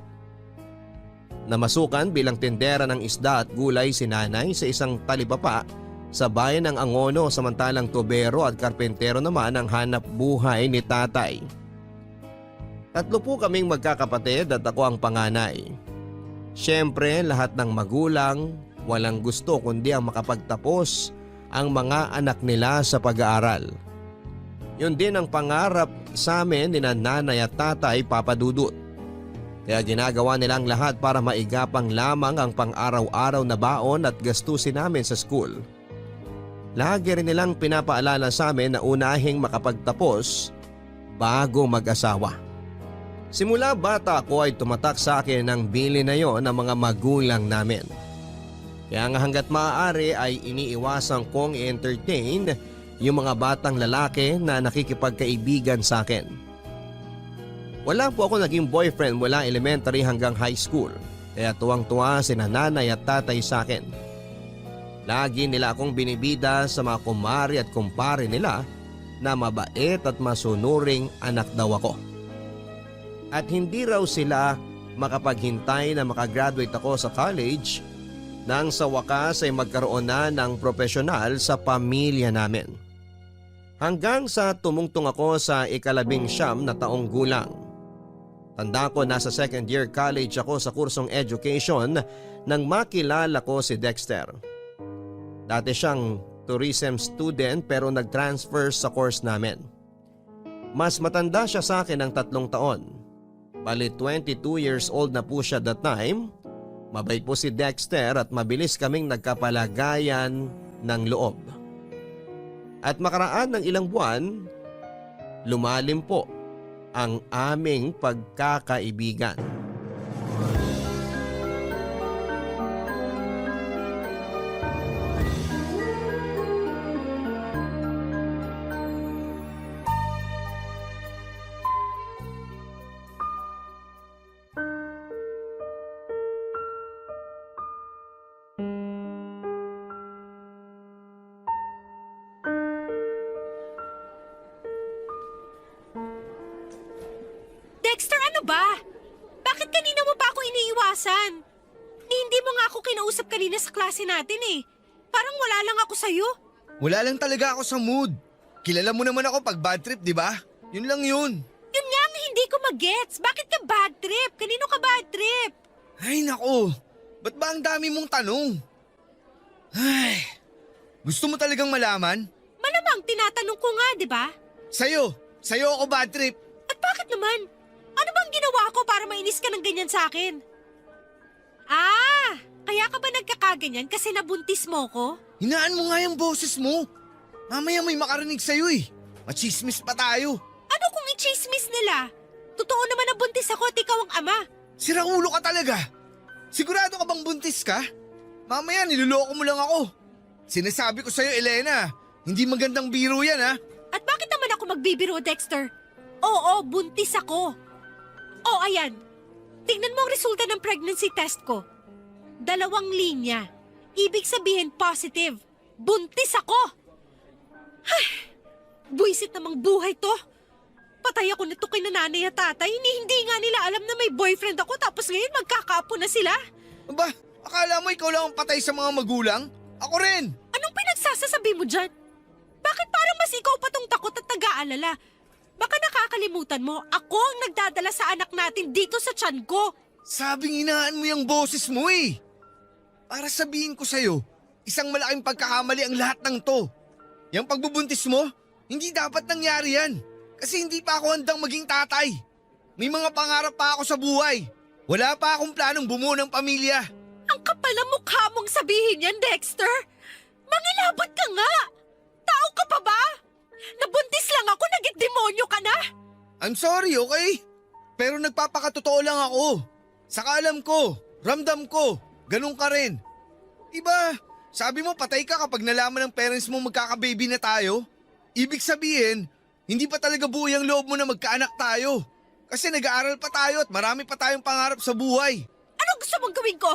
Namasukan bilang tindera ng isda at gulay si nanay sa isang talipapa sa bayan ng Angono, samantalang tubero at karpentero naman ang hanap buhay ni tatay. Tatlo po kaming magkakapatid at ako ang panganay. Siyempre lahat ng magulang walang gusto kundi ang makapagtapos ang mga anak nila sa pag-aaral. Yun din ang pangarap sa amin ni nanay at tatay, Papa Dudut. Kaya ginagawa nilang lahat para maigapang lamang ang pang-araw-araw na baon at gastusin namin sa school. Lagi rin nilang pinapaalala sa amin na unahing makapagtapos bago mag-asawa. Simula bata ako ay tumatak sa akin ang bili na yon ng mga magulang namin. Kaya nga hanggat maaari ay iniiwasan kong i-entertain yung mga batang lalaki na nakikipagkaibigan sa akin. Wala po ako naging boyfriend mula elementary hanggang high school, kaya tuwang-tuwa si nanay at tatay sa akin. Lagi nila akong binibida sa mga kumari at kumpare nila na mabait at masunuring anak daw ako. At hindi raw sila makapaghintay na makagraduate ako sa college nang sa wakas ay magkaroon na ng profesional sa pamilya namin. Hanggang sa tumungtong ako sa 19 na taong gulang. Tanda ko nasa second year college ako sa kursong education nang makilala ko si Dexter. Dati siyang tourism student pero nag-transfer sa course namin. Mas matanda siya sa akin ng 3 taon. Bali 22 years old na po siya that time. Mabait po si Dexter at mabilis kaming nagkapalagayan ng loob. At makaraan ng ilang buwan, lumalim po ang aming pagkakaibigan. Dexter, ano ba? Bakit kanina mo pa ako iniiwasan? Hindi mo nga ako kinausap kanina sa klase natin eh. Parang wala lang ako sa'yo. Wala lang talaga ako sa mood. Kilala mo naman ako pag bad trip, di ba? Yun lang yun. Yun nga ang hindi ko magets. Bakit ka bad trip? Kanino ka bad trip? Ay nako, ba't ba ang dami mong tanong? Ay, gusto mo talagang malaman? Malamang tinatanong ko nga, di ba? Sa'yo ako bad trip. At bakit naman? Ano bang ginawa ko para mainis ka ng ganyan sa akin? Ah, kaya ka ba nagkakaganyan kasi nabuntis mo ko? Hinaan mo nga yung boses mo. Mamaya may makarinig sa'yo eh. Machismis pa tayo. Ano kung i-chismis nila? Totoo naman na buntis ako at ikaw ang ama. Siraulo ka talaga. Sigurado ka bang buntis ka? Mamaya niloloko mo lang ako. Sinasabi ko sa'yo, Elena, hindi magandang biro yan ha. At bakit naman ako magbibiro, Dexter? Oo, buntis ako. Oh, ayan. Tingnan mo ang resulta ng pregnancy test ko. 2 linya. Ibig sabihin positive. Buntis ako. Ay, buisit namang buhay to. Patay ako nito kay nanay at tatay. Hindi nga nila alam na may boyfriend ako tapos ngayon magkakaapo na sila. Aba, akala mo ikaw lang ang patay sa mga magulang? Ako rin. Anong pinagsasasabi mo dyan? Bakit parang mas ikaw pa tong takot at nag-aalala? Baka nakakalimutan mo, ako ang nagdadala sa anak natin dito sa tiyan ko. Sabing hinaan mo yung boses mo eh. Para sabihin ko sa'yo, isang malaking pagkakamali ang lahat ng to. Yung pagbubuntis mo, hindi dapat nangyari yan. Kasi hindi pa ako handang maging tatay. May mga pangarap pa ako sa buhay. Wala pa akong planong bumuo ng pamilya. Ang kapal ng mukha mong sabihin yan, Dexter. Mangilabot ka nga. Tao ka pa ba? Nabuntis lang ako, naging demonyo ka na. I'm sorry, okay? Pero nagpapakatotoo lang ako. Saka alam ko, ramdam ko, ganun ka rin. Iba, sabi mo patay ka kapag nalaman ng parents mo magkaka-baby na tayo. Ibig sabihin, hindi pa talaga buo yung loob mo na magkaanak tayo. Kasi nag-aaral pa tayo at marami pa tayong pangarap sa buhay. Anong gusto mong gawin ko?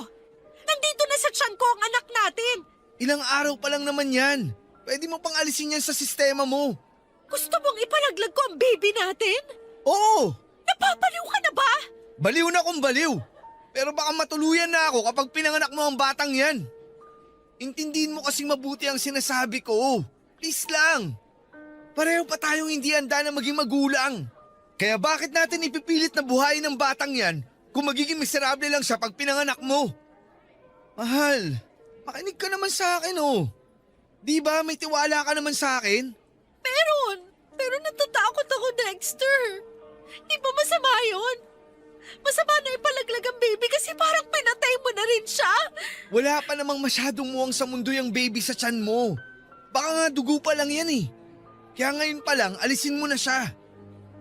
Nandito na sa tiyan ko ang anak natin. Ilang araw pa lang naman yan. Pwede mo pang alisin yan sa sistema mo. Gusto mong ipalaglag ko ang baby natin? Oo! Napapaliw ka na ba? Baliw na kung baliw. Pero baka matuluyan na ako kapag pinanganak mo ang batang yan. Intindihin mo kasing mabuti ang sinasabi ko. Please lang. Pareho pa tayong hindi handa na maging magulang. Kaya bakit natin ipipilit na buhayin ng batang yan kung magiging miserable lang siya pag pinanganak mo? Mahal, makinig ka naman sa akin oh. Di ba may tiwala ka naman sa akin? Pero natatakot ako, Dexter. Di ba masama yun? Masama na ipalaglag ang baby kasi parang pinatay mo na rin siya. Wala pa namang masyadong muwang sa mundo yung baby sa tiyan mo. Baka nga dugo pa lang yan eh. Kaya ngayon pa lang, alisin mo na siya.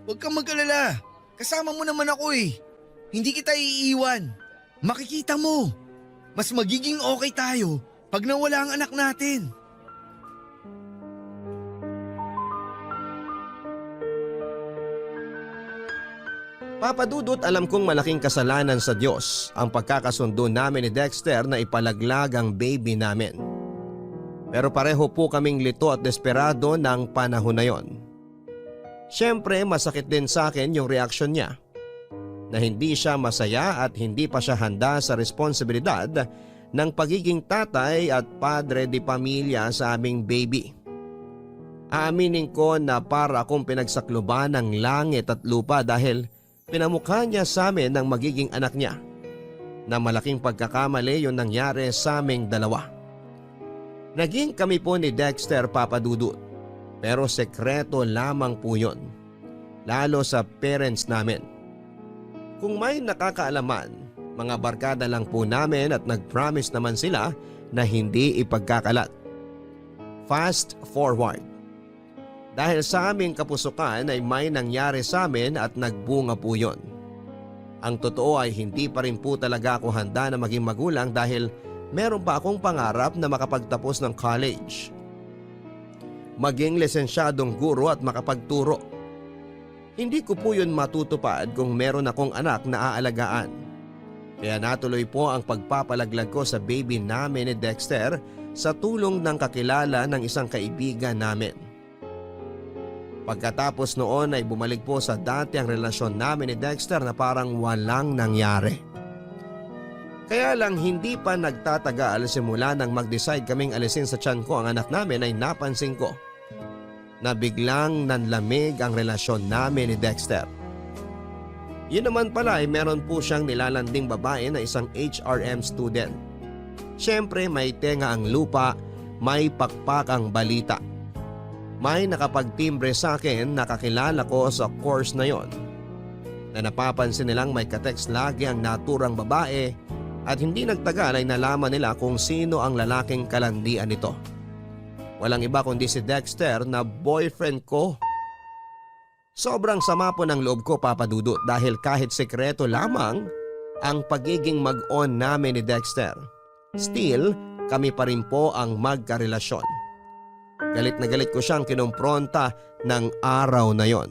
Huwag kang mag-alala. Kasama mo naman ako eh. Hindi kita iiwan. Makikita mo. Mas magiging okay tayo pag nawala ang anak natin. Papa Dudut, alam kong malaking kasalanan sa Diyos ang pagkakasundo namin ni Dexter na ipalaglag ang baby namin. Pero pareho po kaming lito at desperado ng panahon na yon. Siyempre masakit din sa akin yung reaksyon niya na hindi siya masaya at hindi pa siya handa sa responsibilidad ng pagiging tatay at padre de pamilya sa aming baby. Aaminin ko na para akong pinagsakluban ng langit at lupa dahil pinamukha niya sa amin ng magiging anak niya na malaking pagkakamali yung nangyari sa aming dalawa. Naging kami po ni Dexter, Papa Dudut, pero sekreto lamang po yun, lalo sa parents namin. Kung may nakakaalaman, mga barkada lang po namin at nag-promise naman sila na hindi ipagkakalat. Fast forward. Dahil sa aming kapusukan ay may nangyari sa amin at nagbunga po yun. Ang totoo ay hindi pa rin po talaga ako handa na maging magulang dahil meron pa akong pangarap na makapagtapos ng college. Maging lisensyadong guro at makapagturo. Hindi ko po yun matutupad kung meron akong anak na aalagaan. Kaya natuloy po ang pagpapalaglag ko sa baby namin ni Dexter sa tulong ng kakilala ng isang kaibigan namin. Pagkatapos noon ay bumalik po sa dati ang relasyon namin ni Dexter na parang walang nangyari. Kaya lang hindi pa nagtatagal simula nang mag-decide kaming alisin sa tiyan ko ang anak namin ay napansin ko na biglang nanlamig ang relasyon namin ni Dexter. Yun naman pala ay meron po siyang nilalanding babae na isang HRM student. Siyempre may tenga ang lupa, may pakpak ang balita. May nakapagtimbre sa akin na kakilala ko sa course na yon. Na napapansin nilang may katext lagi ang naturang babae at hindi nagtagal ay nalaman nila kung sino ang lalaking kalandian nito. Walang iba kundi si Dexter na boyfriend ko. Sobrang sama po ng loob ko, Papa Dudut, dahil kahit sekreto lamang ang pagiging mag-on namin ni Dexter, still kami pa rin po ang magkarelasyon. Galit na galit ko siyang kinumpronta ng araw na yon.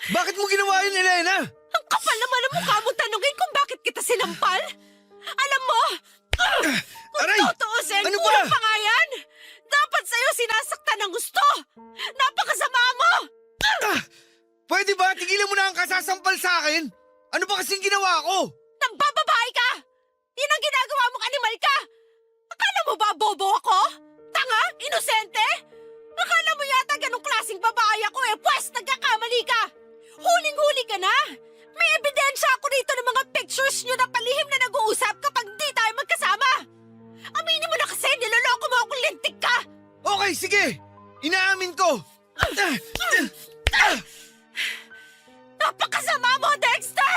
Bakit mo ginawa yun, Elena? Ang kapal naman ang mukha mo tanungin kung bakit kita sinampal. Alam mo, kung Aray! tutuusin, Ano ba? kulang pa nga yan. Dapat sa'yo sinasaktan ng gusto. Napakasama mo. Pwede ba tigilan mo na ang kasasampal sa akin? Ano ba kasing ginawa ko? Nagbababae ka. Yan ang ginagawa mong animal ka. Akala mo ba bobo ako? Tanga? Inosente? Akala mo yata ganong klaseng babae ako pwes nagkakamali ka. Huling-huli ka na. May ebidensya ako dito ng mga pictures nyo na palihim na nag-uusap kapag di tayo magkasama. Aminin mo na kasi, niloloko mo akong lintik ka. Okay, sige. Inaamin ko. Napakasama mo, Dexter!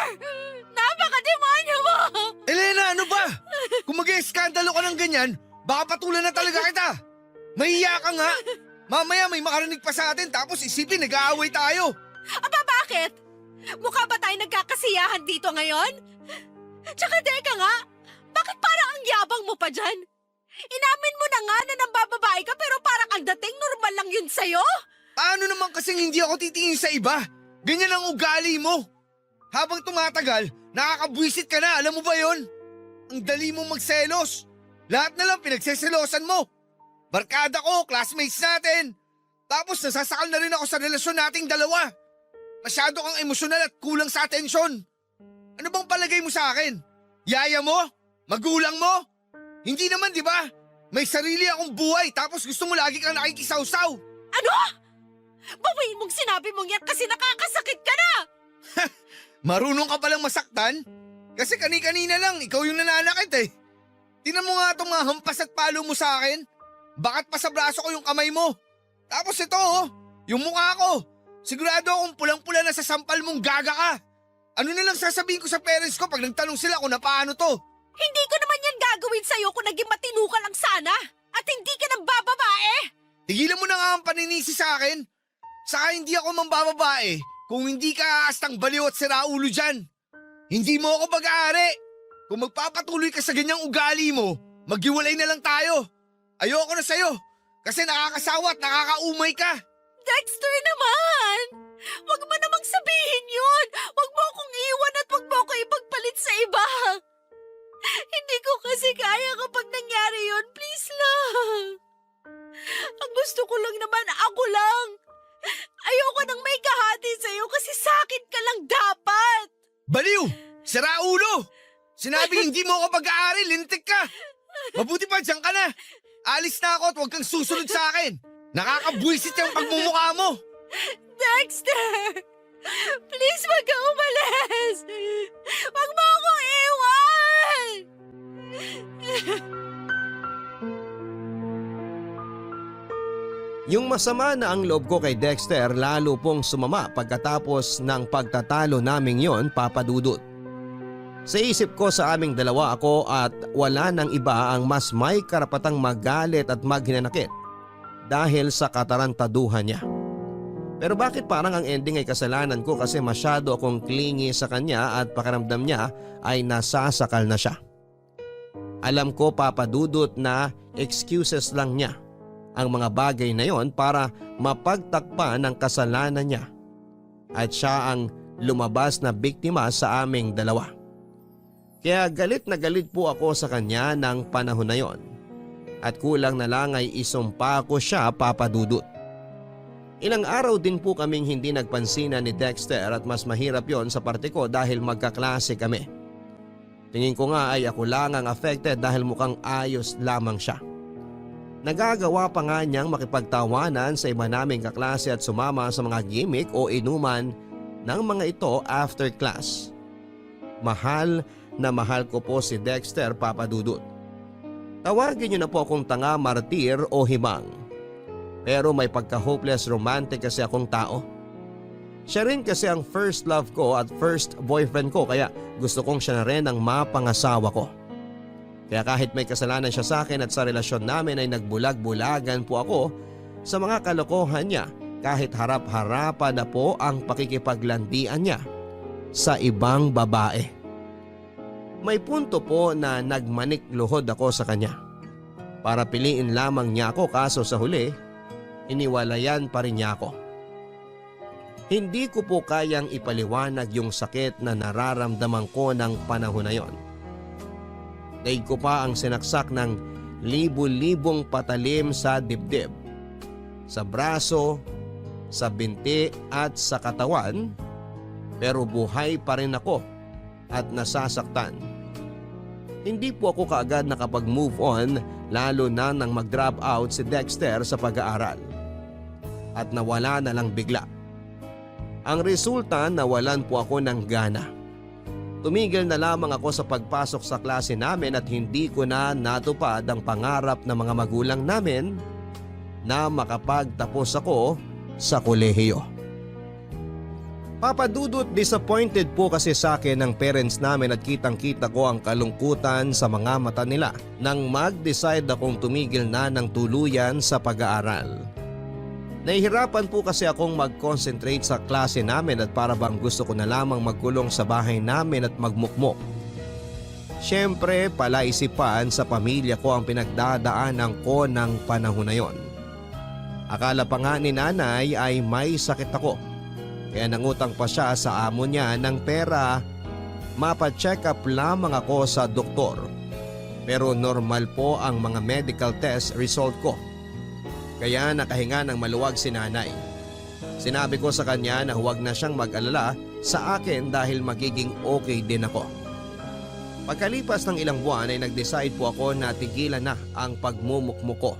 Napakademonyo mo! Elena, ano ba? Kung mag-eskandalo ka ng ganyan, baka patulan na talaga kita. Mahiya ka nga. Mamaya may makarinig pa sa atin tapos isipin nag-aaway tayo. Aba, bakit? Mukha ba tayo nagkakasiyahan dito ngayon? Tsaka teka nga, bakit parang ang yabang mo pa dyan? Inamin mo na nga na nambababae ka pero parang ang dating normal lang yun sa'yo? Ano naman kasing hindi ako titingin sa iba? Ganyan ang ugali mo. Habang tumatagal, nakakabwisit ka na, alam mo ba yon? Ang dali mong magselos. Lahat na lang pinagseselosan mo. Barkada ko, classmates natin. Tapos nasasakal na rin ako sa relasyon nating dalawa. Masyado kang emosyonal at kulang sa atensyon. Ano bang palagay mo sa akin? Yaya mo? Magulang mo? Hindi naman, di ba? May sarili akong buhay tapos gusto mo lagi kang nakikisawsaw. Ano? Bawiin mong sinabi mong yan kasi nakakasakit ka na! Marunong ka palang masaktan? Kasi kani-kanina lang, ikaw yung nananakit eh. Tinan mo nga itong mga hampas at palo mo sa akin. Bakit pa sa braso ko yung kamay mo? Tapos ito yung mukha ko. Sigurado akong pulang-pula na sa sampal mong gaga ka. Ano na lang sasabihin ko sa parents ko pag nagtanong sila kung napaano to? Hindi ko naman yan gagawin sa'yo kung naging matino ka lang sana. At hindi ka nang bababae. Tigilan mo na nga ang paninisi sa akin. Saka hindi ako mambababae kung hindi ka aastang baliw at siraulo dyan. Hindi mo ako pag-aari. Kung magpapatuloy ka sa ganyang ugali mo, maghiwalay na lang tayo. Ayoko na sa'yo kasi nakakasawa at nakakaumay ka. Dexter naman! Huwag mo namang sabihin yun! Huwag mo akong iwan at huwag mo ako ipagpalit sa iba! Hindi ko kasi kaya kapag nangyari yun, please lang! Ang gusto ko lang naman, ako lang! Ayoko nang may kahati sa'yo kasi sakit ka lang dapat! Baliw! Sira ulo! Sinabi hindi mo ako pag-aari, lintik ka! Mabuti pa, dyan ka na! Alis na ako at huwag kang susunod sa akin! Nakakabwisit yung pagmumukha mo! Dexter! Please, wag ka umalis! Wag mo akong iwan! Yung masama na ang loob ko kay Dexter lalo pong sumama pagkatapos ng pagtatalo naming yon, Papa Dudut. Sa isip ko sa aming dalawa ako at wala nang iba ang mas may karapatang magalit at maghinanakit dahil sa katarantaduhan niya. Pero bakit parang ang ending ay kasalanan ko kasi masyado akong clingy sa kanya at pakiramdam niya ay nasasakal na siya. Alam ko, Papa Dudut, na excuses lang niya ang mga bagay na yon para mapagtakpan ang kasalanan niya. At siya ang lumabas na biktima sa aming dalawa. Kaya galit na galit po ako sa kanya ng panahon na yon. At kulang na lang ay isumpa ko siya, Papa Dudut. Ilang araw din po kaming hindi nagpansinan ni Dexter at mas mahirap yon sa parte ko dahil magkaklase kami. Tingin ko nga ay ako lang ang affected dahil mukhang ayos lamang siya. Nagagawa pa nga niyang makipagtawanan sa iba naming kaklase at sumama sa mga gimmick o inuman ng mga ito after class. Mahal na mahal ko po si Dexter, Papa Dudut. Tawagin niyo na po akong tanga, martir o himang. Pero may pagka-hopeless romantic kasi akong tao. Siya rin kasi ang first love ko at first boyfriend ko, kaya gusto kong siya na rin ang mapangasawa ko. Kaya kahit may kasalanan siya sa akin at sa relasyon namin ay nagbulag-bulagan po ako sa mga kalokohan niya kahit harap-harapan na po ang pakikipaglandian niya sa ibang babae. May punto po na nagmanik luhod ako sa kanya. Para piliin lamang niya ako, kaso sa huli, iniwalayan pa rin niya ako. Hindi ko po kayang ipaliwanag yung sakit na nararamdaman ko ng panahon na yon. Daig ko pa ang sinaksak ng libu-libong patalim sa dibdib, sa braso, sa binti at sa katawan, pero buhay pa rin ako at nasasaktan. Hindi po ako kaagad nakapag-move on, lalo na nang mag-drop out si Dexter sa pag-aaral. At nawala na lang bigla. Ang resulta, nawalan po ako ng gana. Tumigil na lamang ako sa pagpasok sa klase namin at hindi ko na natupad ang pangarap ng mga magulang namin na makapagtapos ako sa kolehiyo. Papa Dudut, disappointed po kasi sa akin ng parents namin at kitang-kita ko ang kalungkutan sa mga mata nila nang mag-decide akong tumigil na ng tuluyan sa pag-aaral. Nahihirapan po kasi akong mag-concentrate sa klase namin at para bang gusto ko na lamang magkulong sa bahay namin at magmukmok. Siyempre, palaisipan sa pamilya ko ang pinagdadaanan ko ng panahon na yon. Akala pa nga ni nanay ay may sakit ako. Kaya nangutang pa siya sa amo niya ng pera. Mapa-check up lamang ako sa doktor. Pero normal po ang mga medical test result ko. Kaya nakahinga ng maluwag si nanay. Sinabi ko sa kanya na huwag na siyang mag-alala sa akin dahil magiging okay din ako. Pagkalipas ng ilang buwan ay nag-decide po ako na tigilan na ang pagmumukmuk ko.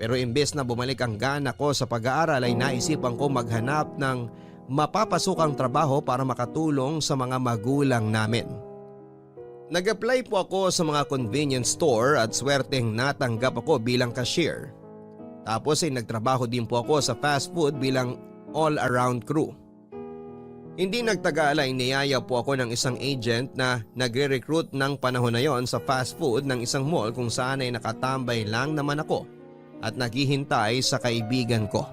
Pero imbes na bumalik ang gana ko sa pag-aaral ay naisipan ko maghanap ng mapapasukang trabaho para makatulong sa mga magulang namin. Nag-apply po ako sa mga convenience store at swerteng natanggap ako bilang cashier. Tapos ay nagtrabaho din po ako sa fast food bilang all-around crew. Hindi nagtagal ay niyaya po ako ng isang agent na nagre-recruit ng panahon na yon sa fast food ng isang mall kung saan ay nakatambay lang naman ako at naghihintay sa kaibigan ko.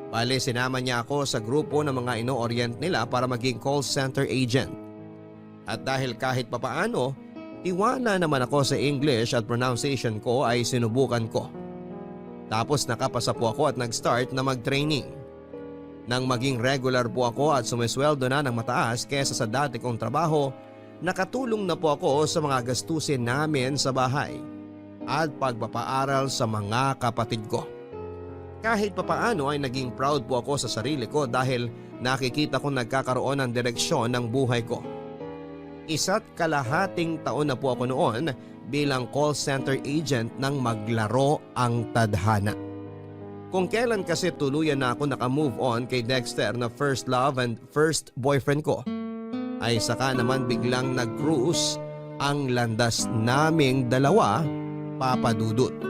Bale, sinama niya ako sa grupo ng mga ino-orient nila para maging call center agent. At dahil kahit papaano, tiwala naman ako sa English at pronunciation ko ay sinubukan ko. Tapos nakapasa po ako at nag-start na mag-training. Nang maging regular po ako at sumisweldo na ng mataas kesa sa dati kong trabaho, nakatulong na po ako sa mga gastusin namin sa bahay at pagpapaaral sa mga kapatid ko. Kahit papaano ay naging proud po ako sa sarili ko dahil nakikita kong nagkakaroon ng direksyon ng buhay ko. 1.5 taon na po ako noon bilang call center agent nang maglaro ang tadhana. Kung kailan kasi tuluyan na ako nakamove on kay Dexter na first love and first boyfriend ko, ay saka naman biglang nag-cruise ang landas naming dalawa, Papa Dudut.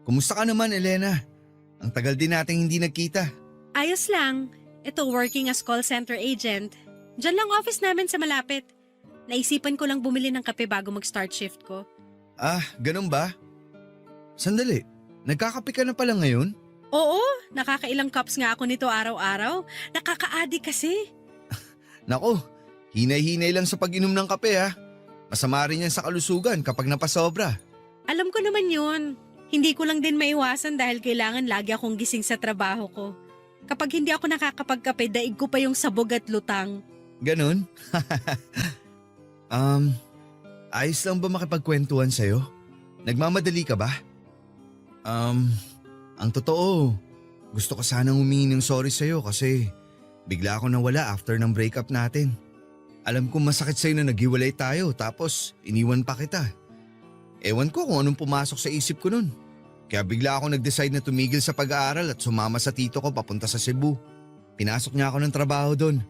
Kumusta ka naman, Elena? Ang tagal din nating hindi nagkita. Ayos lang. Ito, working as call center agent. Diyan lang office namin sa malapit. Naisipan ko lang bumili ng kape bago mag-start shift ko. Ah, ganun ba? Sandali, nagkakape ka na pala ngayon? Oo, nakakailang cups nga ako nito araw-araw. Nakaka-addict kasi. Nako, hinay-hinay lang sa pag-inom ng kape ha. Masama rin yan sa kalusugan kapag napasobra. Alam ko naman yun. Hindi ko lang din maiwasan dahil kailangan lagi akong gising sa trabaho ko. Kapag hindi ako nakakapagkape, daig ko pa yung sabog at lutang. Ganun? Ayos lang ba makipagkwentuhan sa'yo? Nagmamadali ka ba? Ang totoo, gusto ko sanang humingi ng sorry sa'yo kasi bigla ako nawala after ng breakup natin. Alam kong masakit sa'yo na naghiwalay tayo tapos iniwan pa kita. Ewan ko kung anong pumasok sa isip ko nun. Kaya bigla ako nag-decide na tumigil sa pag-aaral at sumama sa tito ko papunta sa Cebu. Pinasok niya ako ng trabaho doon.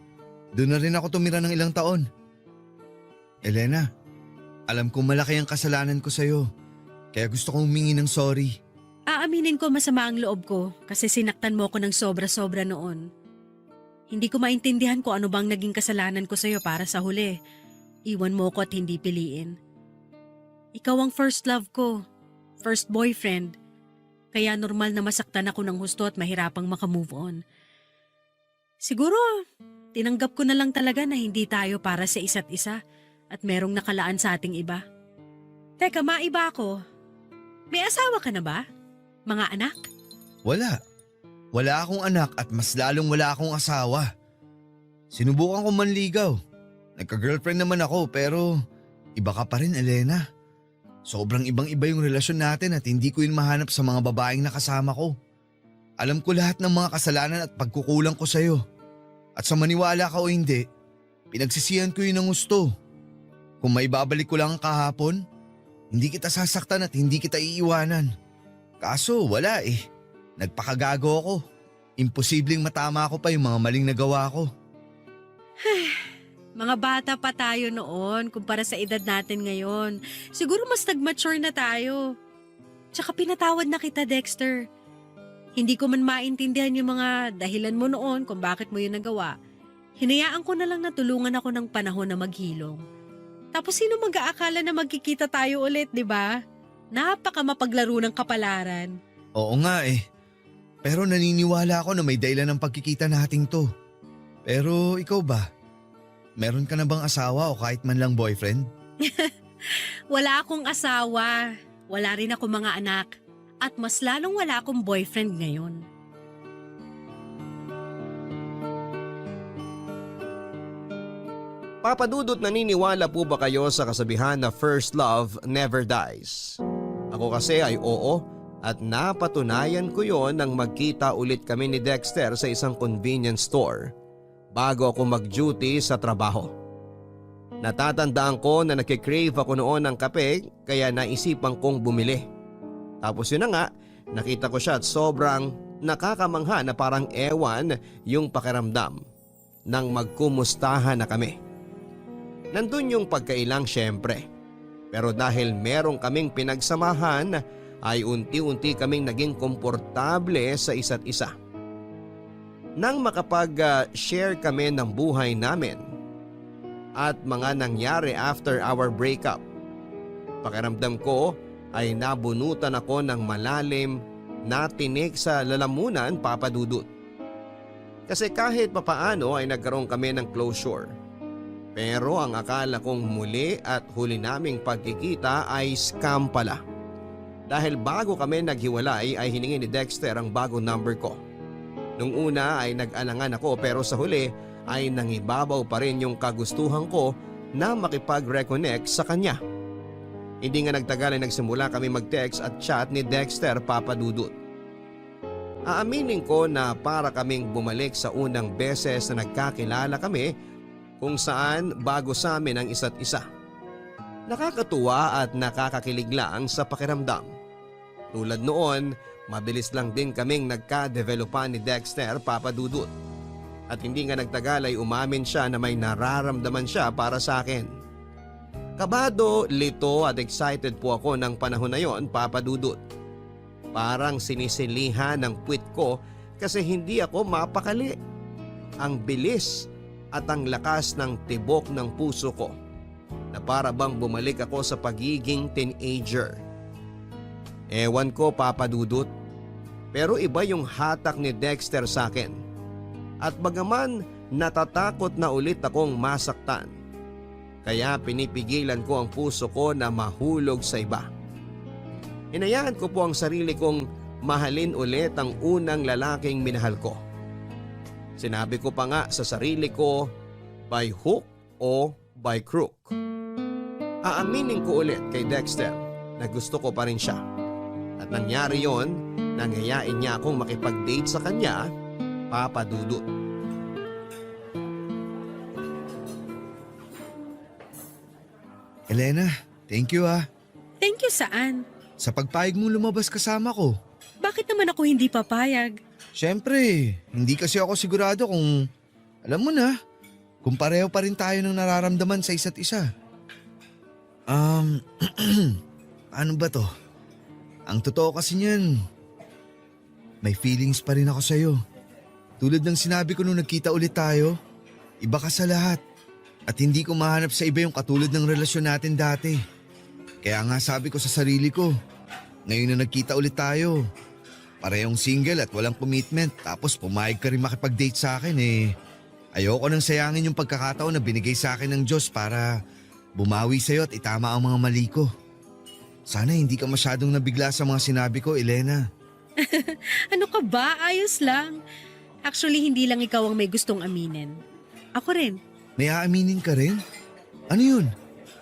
Doon na rin ako tumira ng ilang taon. Elena, alam kong malaki ang kasalanan ko sa'yo. Kaya gusto kong humingi ng sorry. Aaminin ko masama ang loob ko kasi sinaktan mo ko ng sobra-sobra noon. Hindi ko maintindihan kung ano bang naging kasalanan ko sa'yo para sa huli. Iwan mo ko at hindi piliin. Ikaw ang first love ko, first boyfriend. Kaya normal na masaktan ako ng husto at mahirapang makamove on. Siguro, tinanggap ko na lang talaga na hindi tayo para sa isa't isa at merong nakalaan sa ating iba. Teka, maiba ako. May asawa ka na ba? Mga anak? Wala. Wala akong anak at mas lalong wala akong asawa. Sinubukan ko manligaw. Nagka-girlfriend naman ako pero iba ka pa rin, Elena. Sobrang ibang-iba yung relasyon natin at hindi ko yun mahanap sa mga babaeng nakasama ko. Alam ko lahat ng mga kasalanan at pagkukulang ko sa'yo. At sa maniwala ka o hindi, pinagsisihan ko yun ng gusto. Kung may babalik ko lang ang kahapon, hindi kita sasaktan at hindi kita iiwanan. Kaso wala eh. Nagpakagago ako. Imposibleng matama ko pa yung mga maling nagawa ko. Mga bata pa tayo noon kumpara sa edad natin ngayon. Siguro mas nag-mature na tayo. Tsaka pinatawad na kita, Dexter. Hindi ko man maintindihan yung mga dahilan mo noon kung bakit mo yun nagawa. Hinayaan ko na lang na tulungan ako ng panahon na maghilom. Tapos sino mag-aakala na magkikita tayo ulit, di ba? Napaka mapaglaro ng kapalaran. Oo nga eh. Pero naniniwala ako na may dahilan ng pagkikita nating to. Pero ikaw ba? Meron ka na bang asawa o kahit man lang boyfriend? Wala akong asawa. Wala rin ako mga anak. At mas lalong wala akong boyfriend ngayon. Papa Dudut, naniniwala po ba kayo sa kasabihan na first love never dies? Ako kasi ay oo at napatunayan ko yon nang magkita ulit kami ni Dexter sa isang convenience store bago ako mag-duty sa trabaho. Natatandaan ko na nakikrave ako noon ng kape kaya naisipan kong bumili. Tapos yun na nga, nakita ko siya at sobrang nakakamangha na parang ewan yung pakiramdam nang magkumustahan na kami. Nandun yung pagkailang syempre. Pero dahil merong kaming pinagsamahan ay unti-unti kaming naging komportable sa isa't isa. Nang makapag-share kami ng buhay namin at mga nangyari after our breakup, pakiramdam ko ay nabunutan ako ng malalim na tinik sa lalamunan, Papa Dudut. Kasi kahit papaano ay nagkaroon kami ng closure. Pero ang akala kong muli at huli naming pagkikita ay scam pala. Dahil bago kami naghiwalay ay hiningi ni Dexter ang bagong number ko. Nung una ay nag-alangan ako pero sa huli ay nangibabaw pa rin yung kagustuhan ko na makipag-reconnect sa kanya. Hindi nga nagtagal ay nagsimula kami mag-text at chat ni Dexter, Papa Dudut. Aaminin ko na para kaming bumalik sa unang beses na nagkakilala kami kung saan bago sa amin ang isa't isa. Nakakatuwa at nakakakilig lang sa pakiramdam. Tulad noon, mabilis lang din kaming nagka-developan ni Dexter, Papa Dudut. At hindi nga nagtagal ay umamin siya na may nararamdaman siya para sa akin. Kabado, lito at excited po ako ng panahon na yon, Papa Dudut. Parang sinisilihan ng puwit ko kasi hindi ako mapakali. Ang bilis at ang lakas ng tibok ng puso ko na para bang bumalik ako sa pagiging teenager. Ewan ko, Papa Dudut, pero iba yung hatak ni Dexter sa akin. At bagaman natatakot na ulit akong masaktan, kaya pinipigilan ko ang puso ko na mahulog sa iba. Hinayaan ko po ang sarili kong mahalin ulit ang unang lalaking minahal ko. Sinabi ko pa nga sa sarili ko, by hook o by crook. Aaminin ko ulit kay Dexter na gusto ko pa rin siya. At nangyari yon, nangyayain niya akong makipag-date sa kanya, Papa Dudut. Elena, thank you ah. Thank you saan? Sa pagpayag mong lumabas kasama ko. Bakit naman ako hindi papayag? Siyempre, hindi kasi ako sigurado kung, alam mo na, kung pareho pa rin tayo ng nararamdaman sa isa't isa. Ano ba to? Ang totoo kasi niyan, may feelings pa rin ako sa'yo. Tulad ng sinabi ko nung nagkita ulit tayo, iba ka sa lahat. At hindi ko mahanap sa iba yung katulad ng relasyon natin dati. Kaya nga sabi ko sa sarili ko, ngayon na nagkita ulit tayo, parehong single at walang commitment, tapos pumayag ka rin makipag-date sa akin ayoko nang sayangin yung pagkakataon na binigay sa akin ng Diyos para bumawi sa'yo at itama ang mga mali ko. Sana hindi ka masyadong nabigla sa mga sinabi ko, Elena. Ano ka ba? Ayos lang. Actually, hindi lang ikaw ang may gustong aminin. Ako rin. May aaminin ka rin? Ano yun?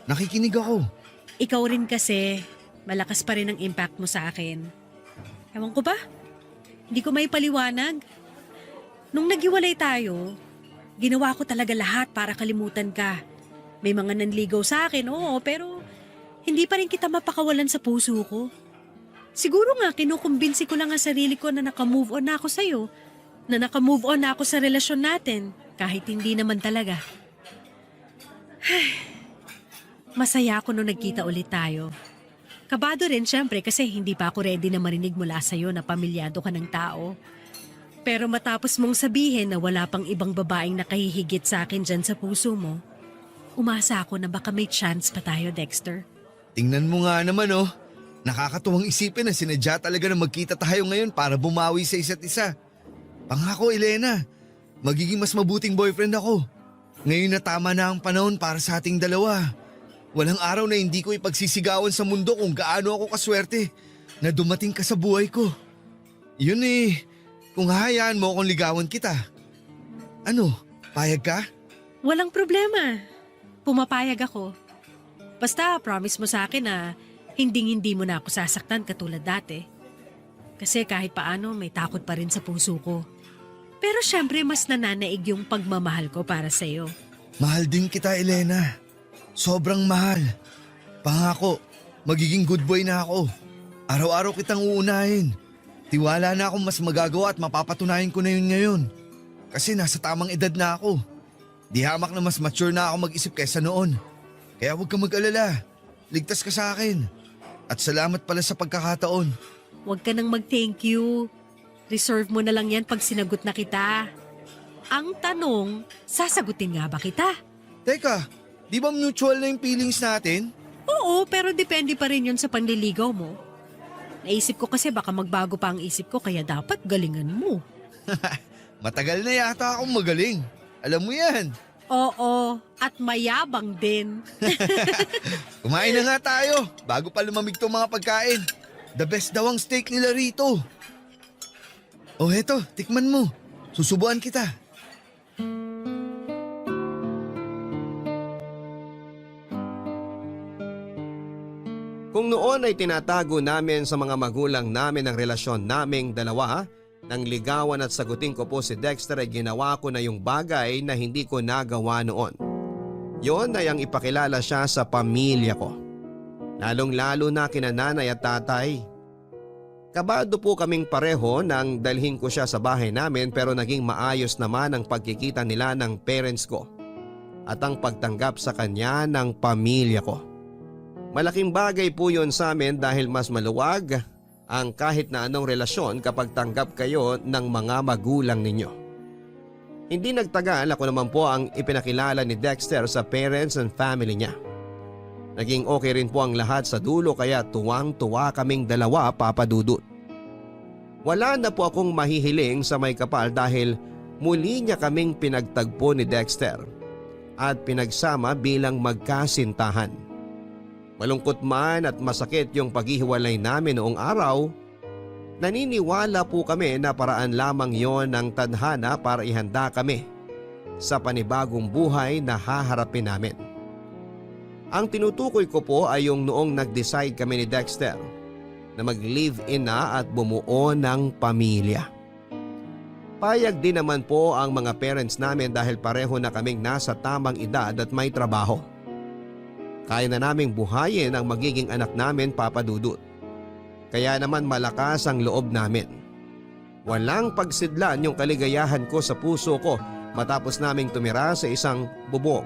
Nakikinig ako. Ikaw rin kasi, malakas pa rin ang impact mo sa akin. Ewan ko ba? Hindi ko may paliwanag. Nung naghiwalay tayo, ginawa ko talaga lahat para kalimutan ka. May mga nanligaw sa akin, oo, pero hindi pa rin kita mapakawalan sa puso ko. Siguro nga, kinukumbinsi ko lang ang sarili ko na nakamove on na ako sa'yo. Na nakamove on na ako sa relasyon natin, kahit hindi naman talaga. Masaya ako nung nagkita ulit tayo. Kabado rin syempre kasi hindi pa ako ready na marinig mula sa'yo na pamilyado ka ng tao. Pero matapos mong sabihin na wala pang ibang babaeng nakahihigit sa akin dyan sa puso mo, umasa ako na baka may chance pa tayo, Dexter. Tingnan mo nga naman nakakatuwang isipin na sinadya talaga na magkita tayo ngayon para bumawi sa isa't isa. Pangako, Elena, magiging mas mabuting boyfriend ako. Ngayon na tama na ang panahon para sa ating dalawa. Walang araw na hindi ko ipagsisigawan sa mundo kung gaano ako kaswerte na dumating ka sa buhay ko. Yun kung hahayaan mo akong ligawan kita. Ano, payag ka? Walang problema. Pumapayag ako. Basta promise mo sa akin na hinding-hindi mo na ako sasaktan katulad dati. Kasi kahit paano may takot pa rin sa puso ko. Pero syempre mas nananaig yung pagmamahal ko para sa'yo. Mahal din kita, Elena. Sobrang mahal. Pangako, magiging good boy na ako. Araw-araw kitang uunahin. Tiwala na akong mas magagawa at mapapatunayan ko na yun ngayon. Kasi nasa tamang edad na ako. Di hamak na mas mature na ako mag-isip kaysa noon. Kaya huwag kang mag-alala. Ligtas ka sa akin. At salamat pala sa pagkakataon. Huwag ka nang mag-thank you. Reserve mo na lang yan pag sinagot na kita. Ang tanong, sasagutin nga ba kita? Teka, di ba mutual na yung feelings natin? Oo, pero depende pa rin yun sa panliligaw mo. Naisip ko kasi baka magbago pa ang isip ko kaya dapat galingan mo. Matagal na yata akong magaling. Alam mo yan. Oo, at mayabang din. Kumain na nga tayo bago pa lumamig tong mga pagkain. The best daw ang steak nila rito. Oh, heto, tikman mo. Susubuan kita. Kung noon ay tinatago namin sa mga magulang namin ang relasyon naming dalawa, nang ligawan at sagutin ko po si Dexter ay ginawa ko na yung bagay na hindi ko nagawa noon. Yon ay ang ipakilala siya sa pamilya ko. Lalong-lalo na kina nanay at tatay. Kabado po kaming pareho nang dalhin ko siya sa bahay namin pero naging maayos naman ang pagkikita nila ng parents ko at ang pagtanggap sa kanya ng pamilya ko. Malaking bagay po yun sa amin dahil mas maluwag ang kahit na anong relasyon kapag tanggap kayo ng mga magulang ninyo. Hindi nagtagal ako naman po ang ipinakilala ni Dexter sa parents and family niya. Naging okay rin po ang lahat sa dulo kaya tuwang-tuwa kaming dalawa, Papa Dudut. Wala na po akong mahihiling sa may kapal dahil muli niya kaming pinagtagpo ni Dexter at pinagsama bilang magkasintahan. Malungkot man at masakit yung paghihiwalay namin noong araw, naniniwala po kami na paraan lamang yon ng tadhana para ihanda kami sa panibagong buhay na haharapin namin. Ang tinutukoy ko po ay yung noong nag-decide kami ni Dexter na mag-live-in na at bumuo ng pamilya. Payag din naman po ang mga parents namin dahil pareho na kaming nasa tamang edad at may trabaho. Kaya na naming buhayin ang magiging anak namin, Papa Dudut. Kaya naman malakas ang loob namin. Walang pagsidlan yung kaligayahan ko sa puso ko matapos naming tumira sa isang bubong.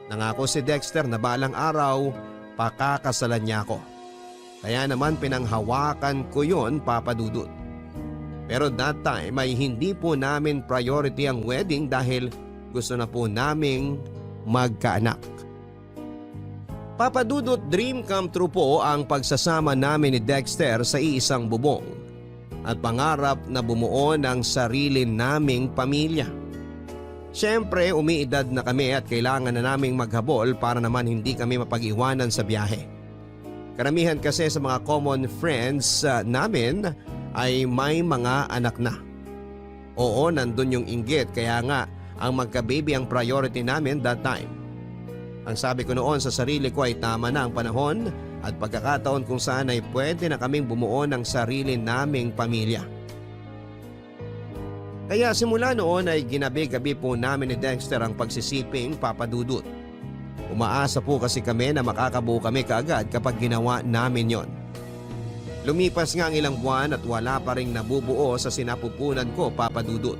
Nangako si Dexter na balang araw pakakasalan niya ako. Kaya naman pinanghawakan ko yon, Papa Dudut. Pero that time ay hindi po namin priority ang wedding dahil gusto na po naming magkaanak. Papa Dudut, dream come true po ang pagsasama namin ni Dexter sa iisang bubong at pangarap na bumuo ng sarili naming pamilya. Siyempre, umiidad na kami at kailangan na naming maghabol para naman hindi kami mapag-iwanan sa biyahe. Karamihan kasi sa mga common friends namin ay may mga anak na. Oo, nandun yung inggit kaya nga ang magka-baby ang priority namin that time. Ang sabi ko noon sa sarili ko ay tama na ang panahon at pagkakataon kung saan ay pwede na kaming bumuo ng sarili naming pamilya. Kaya simula noon ay ginabi-gabi po namin ni Dexter ang pagsisiping, Papa Dudut. Umaasa po kasi kami na makakabuo kami kaagad kapag ginawa namin yon. Lumipas nga ang ilang buwan at wala pa ring nabubuo sa sinapupunan ko, Papa Dudut.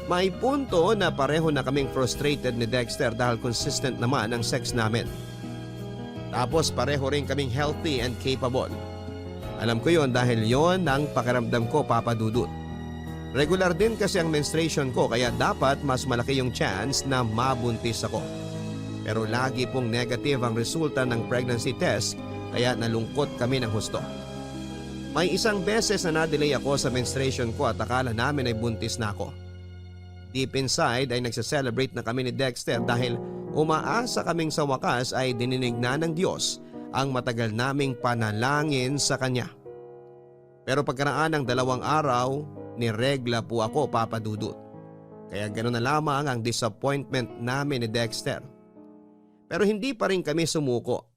May punto na pareho na kaming frustrated ni Dexter dahil consistent naman ang sex namin. Tapos pareho rin kaming healthy and capable. Alam ko yon dahil yon ang pakiramdam ko, Papa Dudut. Regular din kasi ang menstruation ko kaya dapat mas malaki yung chance na mabuntis ako. Pero lagi pong negative ang resulta ng pregnancy test kaya nalungkot kami ng husto. May isang beses na na-delay ako sa menstruation ko at akala namin ay buntis na ako. Deep inside ay nagse-celebrate na kami ni Dexter dahil umaasa kaming sa wakas ay dininig na ng Diyos ang matagal naming panalangin sa Kanya. Pero pagkaraan ng 2 araw, niregla po ako, Papa Dudut. Kaya gano'n na lamang ang disappointment namin ni Dexter. Pero hindi pa rin kami sumuko.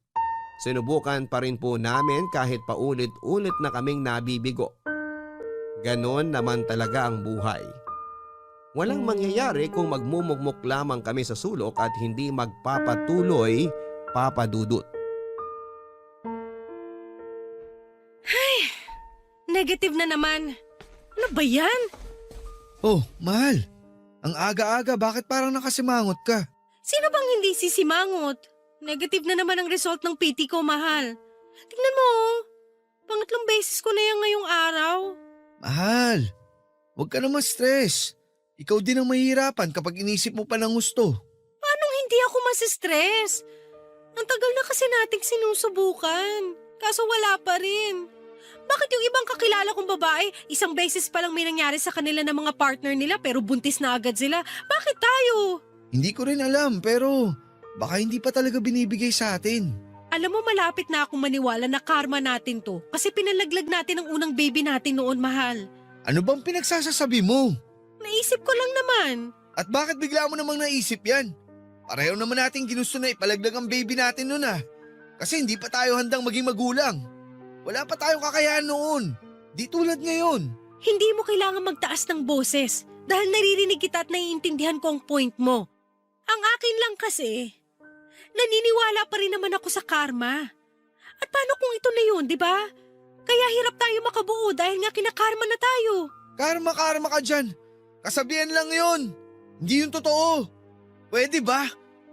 Sinubukan pa rin po namin kahit paulit-ulit na kaming nabibigo. Ganon naman talaga ang buhay. Walang mangyayari kung magmumugmok lamang kami sa sulok at hindi magpapatuloy, Papa Dudut. Negative na naman. Ano ba yan? Oh, mahal. Ang aga-aga, bakit parang nakasimangot ka? Sino bang hindi sisimangot? Negative na naman ang result ng PT ko, mahal. Tingnan mo, oh. Pangatlong beses ko na yan ngayong araw. Mahal, huwag ka naman stress. Ikaw din ang mahihirapan kapag inisip mo pa ng gusto. Paanong hindi ako masistress? Ang tagal na kasi nating sinusubukan. Kaso wala pa rin. Bakit yung ibang kakilala kong babae, isang beses pa lang may nangyari sa kanila ng mga partner nila pero buntis na agad sila? Bakit tayo? Hindi ko rin alam pero baka hindi pa talaga binibigay sa atin. Alam mo, malapit na akong maniwala na karma natin to kasi pinalaglag natin ang unang baby natin noon, mahal. Ano bang pinagsasasabi mo? Naisip ko lang naman. At bakit bigla mo namang naisip yan? Pareho naman natin ginusto na ipalaglag ang baby natin noon ah. Kasi hindi pa tayo handang maging magulang. Wala pa tayong kakayahan noon. Di tulad ngayon. Hindi mo kailangan magtaas ng boses dahil naririnig kita at naiintindihan ko ang point mo. Ang akin lang kasi, naniniwala pa rin naman ako sa karma. At paano kung ito na yun, di ba? Kaya hirap tayo makabuo dahil nga kinakarma na tayo. Karma ka dyan. Kasabihan lang yun. Hindi yun totoo. Pwede ba?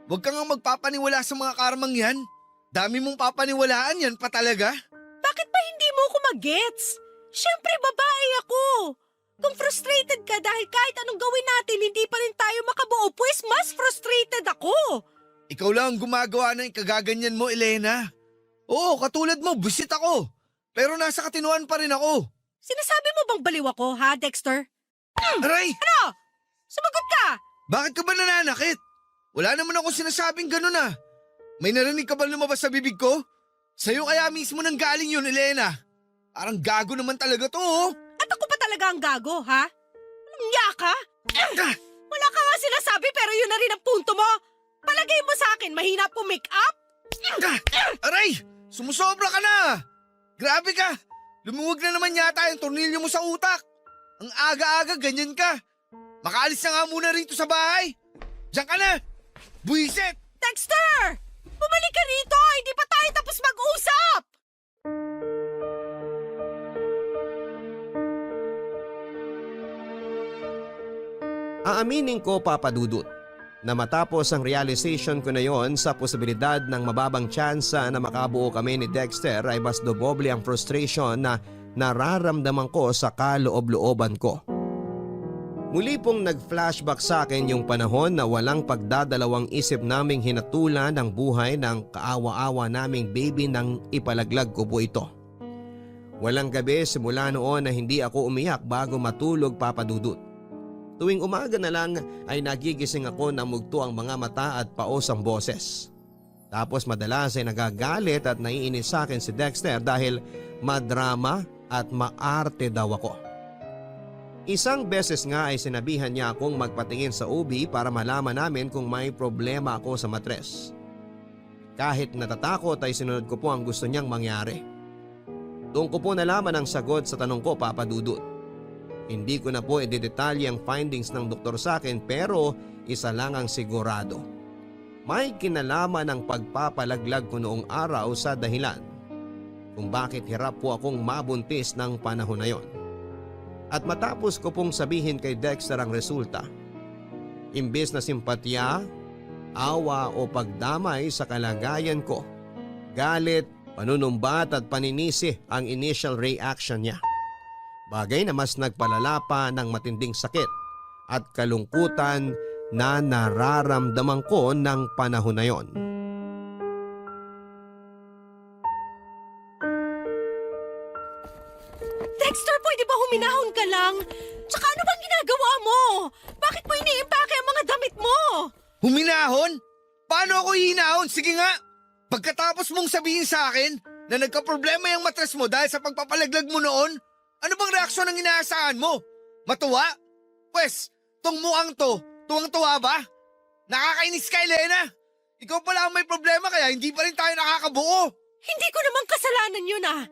Huwag ka nga magpapaniwala sa mga karmang yan. Dami mong papaniwalaan yan pa talaga. Bakit ba hindi mo ako mag-gets? Siyempre babae ako. Kung frustrated ka dahil kahit anong gawin natin hindi pa rin tayo makabuo, pues mas frustrated ako. Ikaw lang ang gumagawa ng ikagaganyan mo, Elena. Oo, katulad mo, busit ako. Pero nasa katinuan pa rin ako. Sinasabi mo bang baliw ako, ha, Dexter? Aray! Ano? Sumagot ka! Bakit ka ba nananakit? Wala naman ako sinasabing ganun ah. May narinig ka ba lumabas sa bibig ko? Sa'yo kaya mismo nang galing yun, Elena. Parang gago naman talaga to, oh. At ako pa talaga ang gago, ha? Anong niya ka? Wala ka nga sinasabi pero yun na rin ang punto mo. Palagay mo sa akin, mahina po make up? Aray! Sumusobra ka na! Grabe ka! Lumuwag na naman yata yung tornilyo mo sa utak. Ang aga-aga, ganyan ka. Makaalis na nga muna rito sa bahay. Diyan ka na! Buisit! Dexter! Bumalik ka rito! Hindi pa tayo tapos mag-usap! Aaminin ko, Papa Dudut, na matapos ang realization ko na yon sa posibilidad ng mababang tsansa na makabuo kami ni Dexter ay mas doboble ang frustration na nararamdaman ko sa kaloob-looban ko. Muli pong nag-flashback sa akin yung panahon na walang pagdadalawang isip naming hinatulan ang buhay ng kaawa-awa naming baby nang ipalaglag ko po ito. Walang gabi simula noon na hindi ako umiyak bago matulog, Papa Dudut. Tuwing umaga na lang ay nagigising ako na mugto ang mga mata at paos ang boses. Tapos madalas ay nagagalit at naiinis sa akin si Dexter dahil madrama at maarte daw ako. Isang beses nga ay sinabihan niya akong magpatingin sa OB para malaman namin kung may problema ako sa matres. Kahit natatakot ay sinunod ko po ang gusto niyang mangyari. Doon ko po nalaman ang sagot sa tanong ko, Papa Dudut. Hindi ko na po idedetalye ang findings ng doktor sa akin pero isa lang ang sigurado. May kinalaman ang pagpapalaglag ko noong araw sa dahilan kung bakit hirap po akong mabuntis ng panahon na yon. At matapos ko pong sabihin kay Dexter ang resulta, imbes na simpatya, awa o pagdamay sa kalagayan ko, galit, panunumbat at paninisi ang initial reaction niya. Bagay na mas nagpalala pa ng matinding sakit at kalungkutan na nararamdaman ko ng panahon na yon. Dexter, pwede ba huminahon ka lang? Tsaka ano bang ginagawa mo? Bakit mo iniimpake ang mga damit mo? Huminahon? Paano ako hihinahon? Sige nga! Pagkatapos mong sabihin sa akin na nagka-problema yung matres mo dahil sa pagpapalaglag mo noon, ano bang reaksyon ang inaasahan mo? Matuwa? Pwes, tong mukhang to, tuwang-tuwa ba? Nakakainis ka, Elena! Ikaw pala ang may problema kaya hindi pa rin tayo nakakabuo. Hindi ko naman kasalanan yun ah.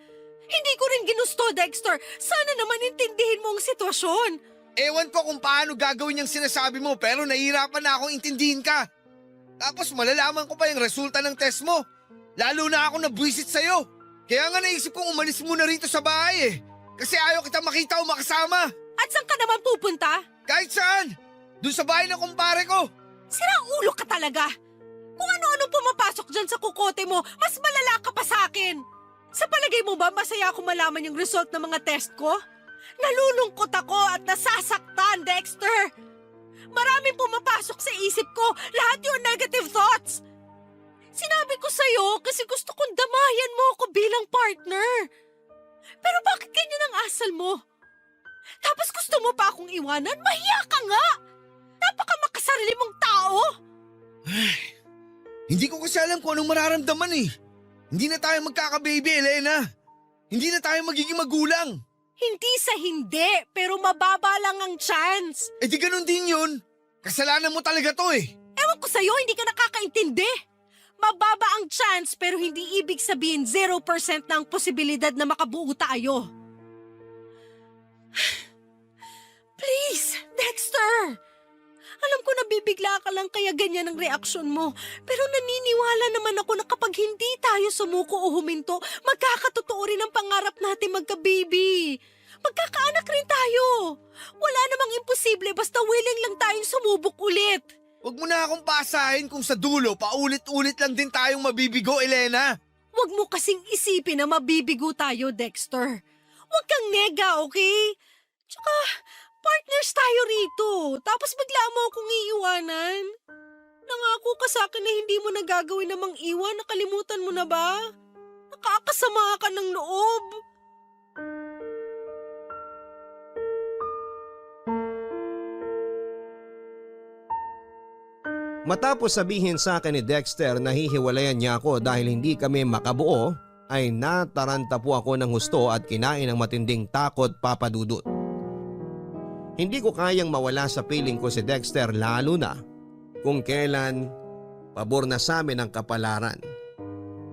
Hindi ko rin ginusto, Dexter. Sana naman intindihin mo ang sitwasyon. Ewan ko kung paano gagawin yung sinasabi mo pero nahihirapan na akong intindihin ka. Tapos malalaman ko pa yung resulta ng test mo. Lalo na ako nabwisit sa'yo. Kaya nga naisip kong umalis muna rito sa bahay eh. Kasi ayaw kita makita o makasama. At saan ka naman pupunta? Kahit saan. Doon sa bahay ng kumpare ko. Sirang ulo ka talaga. Kung ano-ano pumapasok dyan sa kukote mo, mas malala ka pa sa akin. Sa palagay mo ba masaya ako malaman yung result ng mga test ko? Nalulungkot ako at nasasaktan, Dexter. Maraming pumapasok sa isip ko, lahat yung negative thoughts. Sinabi ko sa'yo kasi gusto kong damayan mo ako bilang partner. Pero bakit ganyan ang asal mo? Tapos gusto mo pa akong iwanan? Mahiya ka nga! Napaka makasarili mong tao! Hindi ko kasi alam kung anong mararamdaman eh. Hindi na tayo magkaka-baby, Elena. Hindi na tayo magiging magulang. Hindi sa hindi, pero mababa lang ang chance. Eh di ganun din yun. Kasalanan mo talaga to eh. Ewan ko sa'yo, hindi ka nakakaintindi. Mababa ang chance pero hindi ibig sabihin 0% na ang posibilidad na makabuo tayo. Please, Dexter! Alam ko nabibigla ka lang kaya ganyan ang reaksyon mo. Pero naniniwala naman ako na kapag hindi tayo sumuko o huminto, magkakatotoo rin ang pangarap natin magka-baby. Magkakaanak rin tayo. Wala namang imposible basta willing lang tayong sumubok ulit. Huwag mo na akong pasahin kung sa dulo paulit-ulit lang din tayong mabibigo, Elena. Huwag mo kasing isipin na mabibigo tayo, Dexter. Huwag kang nega, okay? Tsaka, partners tayo rito. Tapos bigla mo akong iiwanan. Nangako ka sa akin na hindi mo nagagawin namang iwan. Nakalimutan mo na ba? Nakakasama ka ng loob. Matapos sabihin sa akin ni Dexter na hihiwalayan niya ako dahil hindi kami makabuo, ay nataranta po ako ng husto at kinain ng matinding takot, Papa Dudut. Hindi ko kayang mawala sa piling ko si Dexter lalo na kung kailan pabor na sa amin ang kapalaran.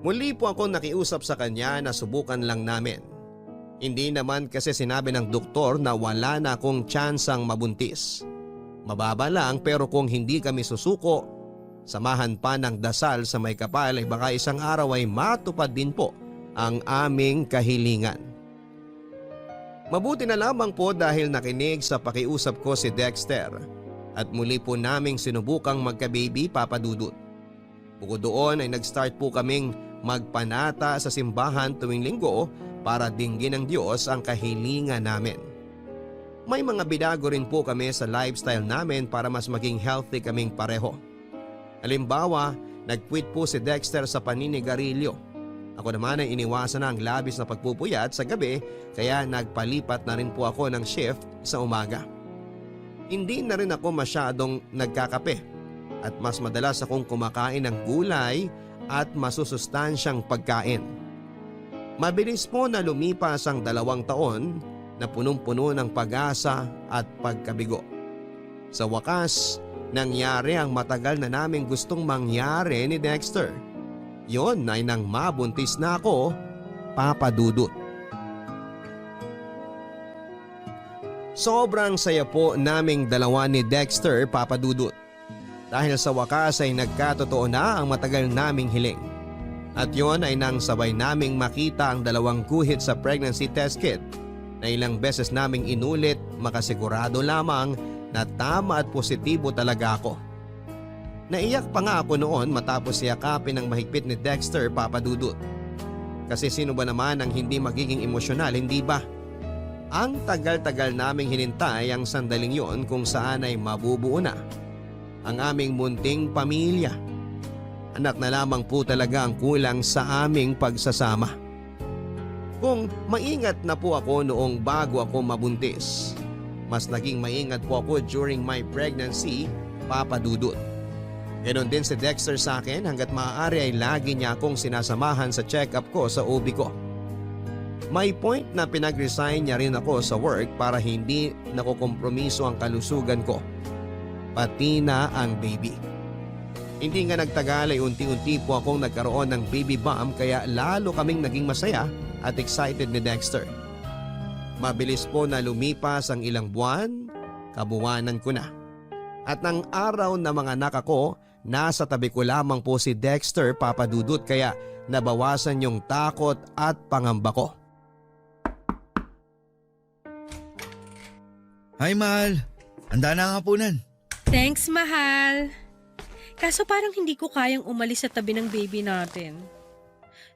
Muli po ako nakiusap sa kanya na subukan lang namin. Hindi naman kasi sinabi ng doktor na wala na akong tsansang mabuntis. Mababa lang pero kung hindi kami susuko, Samahan pa ng dasal sa may kapal ay baka isang araw ay matupad din po ang aming kahilingan. Mabuti na lamang po dahil nakinig sa pakiusap ko si Dexter at muli po naming sinubukang magka-baby, Papa Dudut. Bukod doon ay nag-start po kaming magpanata sa simbahan tuwing linggo para dinggin ng Diyos ang kahilingan namin. May mga binago rin po kami sa lifestyle namin para mas maging healthy kaming pareho. Halimbawa, nag-quit po si Dexter sa paninigarilyo. Ako naman ay iniwasan na ang labis na pagpupuyat sa gabi kaya nagpalipat na rin po ako ng shift sa umaga. Hindi na rin ako masyadong nagkakape at mas madalas akong kumakain ng gulay at masusustansyang pagkain. Mabilis po na lumipas ang 2 taon na punong-puno ng pag-asa at pagkabigo. Sa wakas, nangyari ang matagal na naming gustong mangyari ni Dexter. Yon ay nang mabuntis na ako, Papa Dudut. Sobrang saya po naming dalawa ni Dexter, Papa Dudut. Dahil sa wakas ay nagkatotoo na ang matagal naming hiling. At yon ay nang sabay naming makita ang 2 guhit sa pregnancy test kit na ilang beses naming inulit makasigurado lamang na tama at positibo talaga ako. Naiyak pa nga ako noon matapos yakapin ng mahigpit ni Dexter, Papa Dudut. Kasi sino ba naman ang hindi magiging emosyonal, hindi ba? Ang tagal-tagal naming hinintay ang sandaling yon kung saan ay mabubuo na ang aming munting pamilya. Anak na lamang po talaga ang kulang sa aming pagsasama. Kung maingat na po ako noong bago ako mabuntis, mas naging maingat po ako during my pregnancy, Papa Dudut. Ganon din si Dexter sa akin hanggat maaari ay lagi niya akong sinasamahan sa check-up ko sa OB ko. May point na pinag-resign niya rin ako sa work para hindi nakukompromiso ang kalusugan ko, pati na ang baby. Hindi nga nagtagal ay unti-unti po akong nagkaroon ng baby bump kaya lalo kaming naging masaya at excited ni Dexter. Mabilis po na lumipas ang ilang buwan, kabuwanan ko na. At ng araw na mga anak ako, nasa tabi ko lamang po si Dexter, Papa Dudut, kaya nabawasan yung takot at pangamba ko. Hi, mahal. Handa na ang hapunan. Thanks, mahal. Kaso parang hindi ko kayang umalis sa tabi ng baby natin.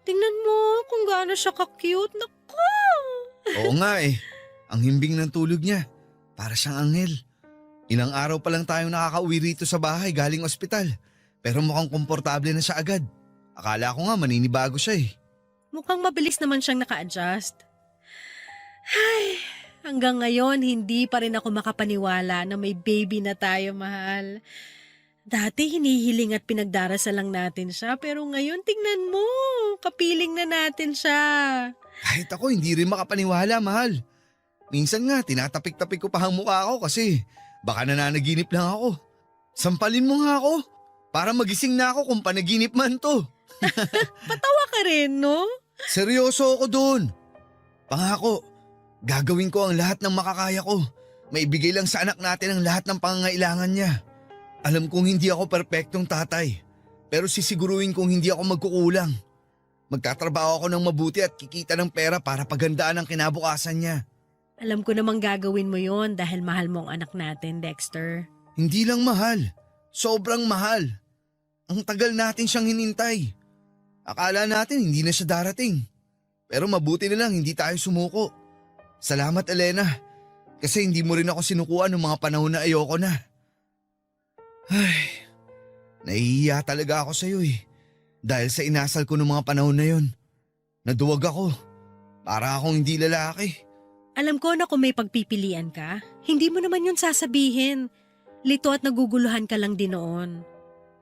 Tingnan mo kung gaano siya ka-cute. Naku! Oo nga eh. Ang himbing ng tulog niya. Para siyang anghel. Ilang araw pa lang tayong nakakauwi rito sa bahay galing ospital. Pero mukhang komportable na siya agad. Akala ko nga maninibago siya eh. Mukhang mabilis naman siyang naka-adjust. Ay, hanggang ngayon hindi pa rin ako makapaniwala na may baby na tayo, mahal. Dati hinihiling at pinagdarasal lang natin siya pero ngayon tingnan mo, kapiling na natin siya. Kahit ako hindi rin makapaniwala, mahal. Minsan nga tinatapik-tapik ko pa ang mukha ko kasi baka nananaginip lang ako. Sampalin mo nga ako para magising na ako kung panaginip man to. Patawa ka rin, no? Seryoso ako doon. Pangako, gagawin ko ang lahat ng makakaya ko. Maibigay lang sa anak natin ang lahat ng pangangailangan niya. Alam kong hindi ako perpektong tatay, pero sisiguruhin kong hindi ako magkukulang. Magtatrabaho ako ng mabuti at kikita ng pera para pagandaan ang kinabukasan niya. Alam ko namang gagawin mo yon dahil mahal mo ang anak natin, Dexter. Hindi lang mahal, sobrang mahal. Ang tagal natin siyang hinintay. Akala natin hindi na siya darating. Pero mabuti na lang hindi tayo sumuko. Salamat, Elena, kasi hindi mo rin ako sinukuan ng mga panahon na ayoko na. Ay, nahihiya talaga ako sa'yo eh. Dahil sa inasal ko ng mga panahon na yon. Naduwag ako. Para akong hindi lalaki. Alam ko na kung may pagpipilian ka, hindi mo naman yun sasabihin. Lito at naguguluhan ka lang din noon.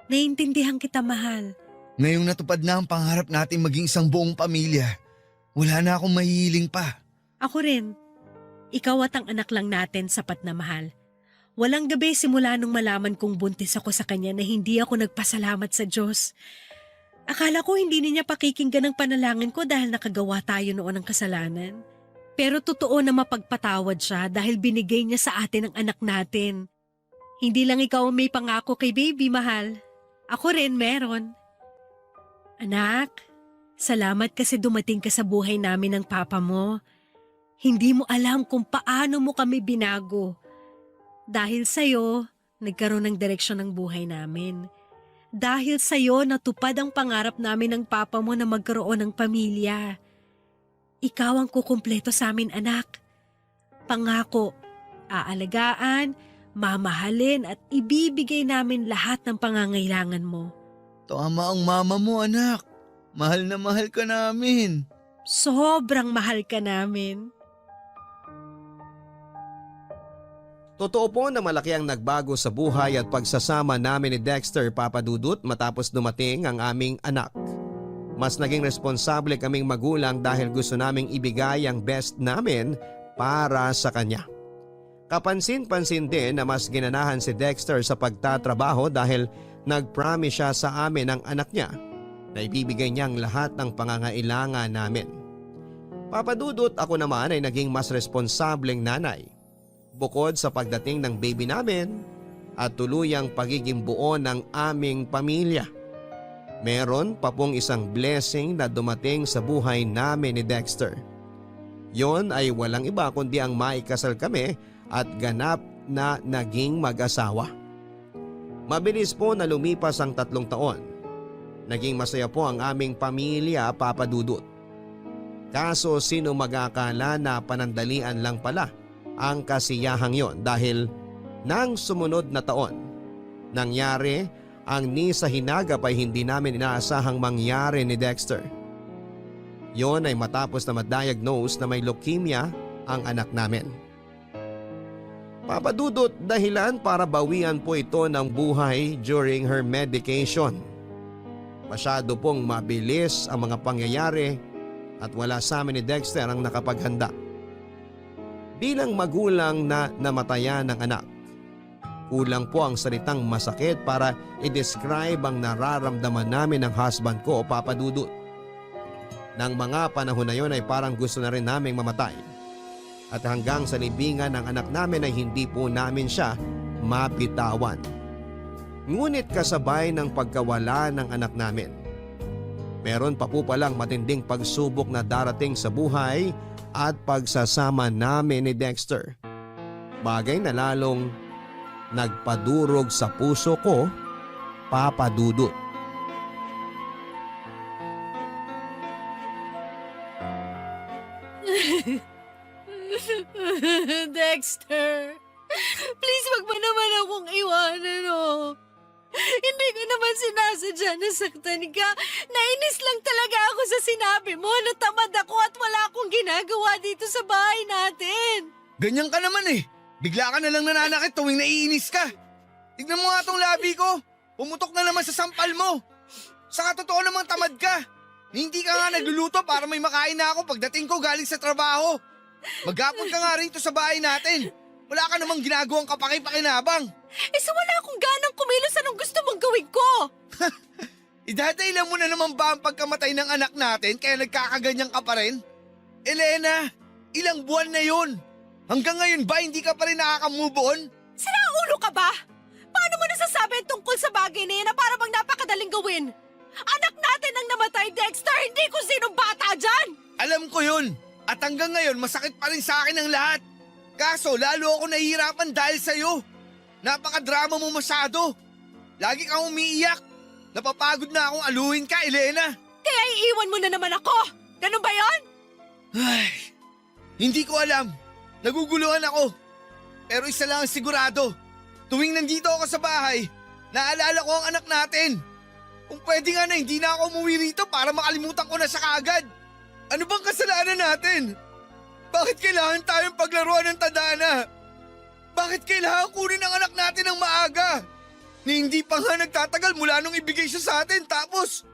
Naiintindihan kita, mahal. Ngayong natupad na ang pangarap natin maging isang buong pamilya, wala na akong mahihiling pa. Ako rin. Ikaw at ang anak lang natin sapat na mahal. Walang gabi simula nung malaman kong buntis ako sa kanya na hindi ako nagpasalamat sa Diyos. Akala ko hindi niya pakikinggan ang panalangin ko dahil nakagawa tayo noon ng kasalanan. Pero totoo na mapagpatawad siya dahil binigay niya sa atin ang anak natin. Hindi lang ikaw ang may pangako kay baby, mahal. Ako rin meron. Anak, salamat kasi dumating ka sa buhay namin ng papa mo. Hindi mo alam kung paano mo kami binago. Dahil sa'yo, nagkaroon ng direksyon ng buhay namin. Dahil sa'yo, natupad ang pangarap namin ng papa mo na magkaroon ng pamilya. Ikaw ang kukumpleto sa amin, anak. Pangako, aalagaan, mamahalin at ibibigay namin lahat ng pangangailangan mo. Tama ang mama mo, anak. Mahal na mahal ka namin. Sobrang mahal ka namin. Totoo po na malaki ang nagbago sa buhay at pagsasama namin ni Dexter, Papa Dudut, matapos dumating ang aming anak. Mas naging responsable kaming magulang dahil gusto naming ibigay ang best namin para sa kanya. Kapansin-pansin din na mas ginanahan si Dexter sa pagtatrabaho dahil nag-promise siya sa amin ng anak niya na ibibigay niya ang lahat ng pangangailangan namin. Papa Dudut, ako naman ay naging mas responsableng nanay. Bukod sa pagdating ng baby namin at tuluyang pagiging buo ng aming pamilya. Meron pa pong isang blessing na dumating sa buhay namin ni Dexter. Yon ay walang iba kundi ang maikasal kami at ganap na naging mag-asawa. Mabilis po na lumipas ang 3 taon. Naging masaya po ang aming pamilya, Papa Dudut. Kaso sino mag-akala na panandalian lang pala ang kasiyahang yon dahil nang sumunod na taon, nangyari ang ni sa hinagap ay hindi namin inaasahang mangyari ni Dexter. Yon ay matapos na ma-diagnose na may leukemia ang anak namin. Papa Dudut, dahilan para bawian po ito ng buhay during her medication. Masyado pong mabilis ang mga pangyayari at wala sa amin ni Dexter ang nakapaghanda. Bilang magulang na namatayan ng anak, kulang po ang salitang masakit para i-describe ang nararamdaman namin ng husband ko, Papa Dudut. Nang mga panahon na yon ay parang gusto na rin naming mamatay. At hanggang sa libingan ng anak namin ay hindi po namin siya mapitawan. Ngunit kasabay ng pagkawala ng anak namin, meron pa po palang matinding pagsubok na darating sa buhay at pagsasama namin ni Dexter. Bagay na lalong nagpadurog sa puso ko, Papa Dudut. Dexter, please wag mo naman akong iwanan, oh. Hindi ko naman sinasadya na saktan ka. Nainis lang talaga ako sa sinabi mo na tamad ako at wala akong ginagawa dito sa bahay natin. Ganyan ka naman eh. Bigla ka na lang nananakit tuwing naiinis ka. Tignan mo nga tong labi ko. Pumutok na naman sa sampal mo. Saka totoo namang tamad ka. Hindi ka nga nagluluto para may makain na ako pagdating ko galing sa trabaho. Maghapon ka nga rito sa bahay natin. Wala ka namang ginagawang kapaki-pakinabang. So wala akong ganang kumilos, anong gusto mong gawin ko? Idadailan mo na naman ba ang pagkamatay ng anak natin kaya nagkakaganyan ka pa rin? Elena, ilang buwan na yun. Hanggang ngayon ba hindi ka pa rin nakaka-move on? Sirang ulo ka ba? Paano mo nasasabi tungkol sa bagay na yan na para bang napakadaling gawin? Anak natin ang namatay, Dexter, hindi kung sinong bata dyan! Alam ko yun. At hanggang ngayon masakit pa rin sa akin ang lahat. Kaso lalo ako nahihirapan dahil sa'yo. Napakadrama mo masyado. Lagi kang umiiyak. Napapagod na akong aluhin ka, Elena. Kaya iiwan mo na naman ako! Ganun ba yon? Ay, hindi ko alam. Naguguluhan ako. Pero isa lang ang sigurado. Tuwing nandito ako sa bahay, naalala ko ang anak natin. Kung pwede nga na hindi na ako umuwi rito para makalimutan ko na siya kaagad. Ano bang kasalanan natin? Bakit kailangan tayong paglaruan ng tadhana? Bakit kailangan kunin ang anak natin ng maaga? Ni hindi pa nga nagtatagal mula nung ibigay siya sa atin tapos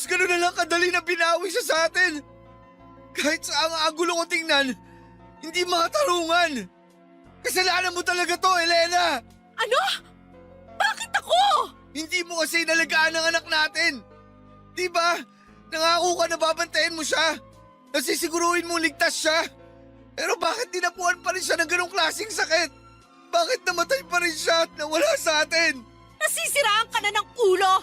gano'n na lang kadali na binawi siya sa atin. Kahit sa ang agulo ko tingnan, hindi makatarungan. Kasalanan mo talaga to, Elena! Ano? Bakit ako? Hindi mo kasi inalagaan ang anak natin. Diba? Nangako ka na babantayan mo siya. Nasisiguruhin mo ligtas siya. Pero bakit dinapuan pa rin siya ng ganong klaseng sakit? Bakit namatay pa rin siya at nawala sa atin? Nasisiraan ka na ng ulo!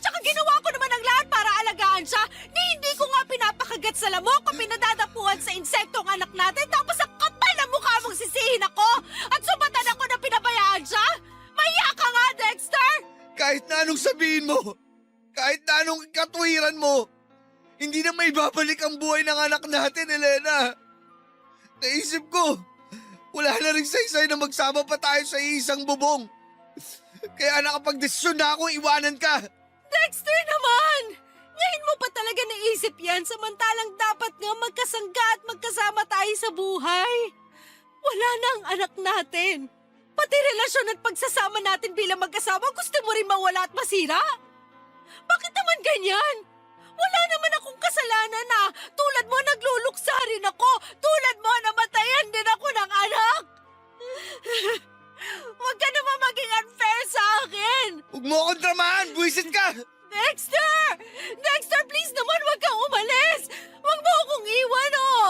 Tsaka ginawa ko naman ang lahat para alagaan siya ni hindi ko nga pinapakagat sa lamok o pinadadapuan sa insektong anak natin tapos ang kapal na mukha mong sisihin ako at subatan ako na pinabayaan siya? Mahiya ka nga, Dexter! Kahit na anong sabihin mo, kahit na anong katuwiran mo, hindi na may babalik ang buhay ng anak natin, Elena. Naisip ko, wala na rin saysay na magsama pa tayo sa isang bubong. Kaya nakapag-desisyon na akong iwanan ka. Dexter naman! Ngayon mo pa talaga naisip yan samantalang dapat nga magkasangga at magkasama tayo sa buhay. Wala na ang anak natin. Pati relasyon at pagsasama natin bilang mag-asawa gusto mo rin mawala at masira? Bakit naman ganyan? Wala naman akong kasalanan na tulad mo nagluluksa rin ako. Tulad mo namatayan din ako ng anak. Huwag ka naman maging unfair sa akin. Huwag mo akong dramahan, buwisit ka! Dexter! Dexter, please naman huwag kang umalis! Huwag mo akong iwan, oh!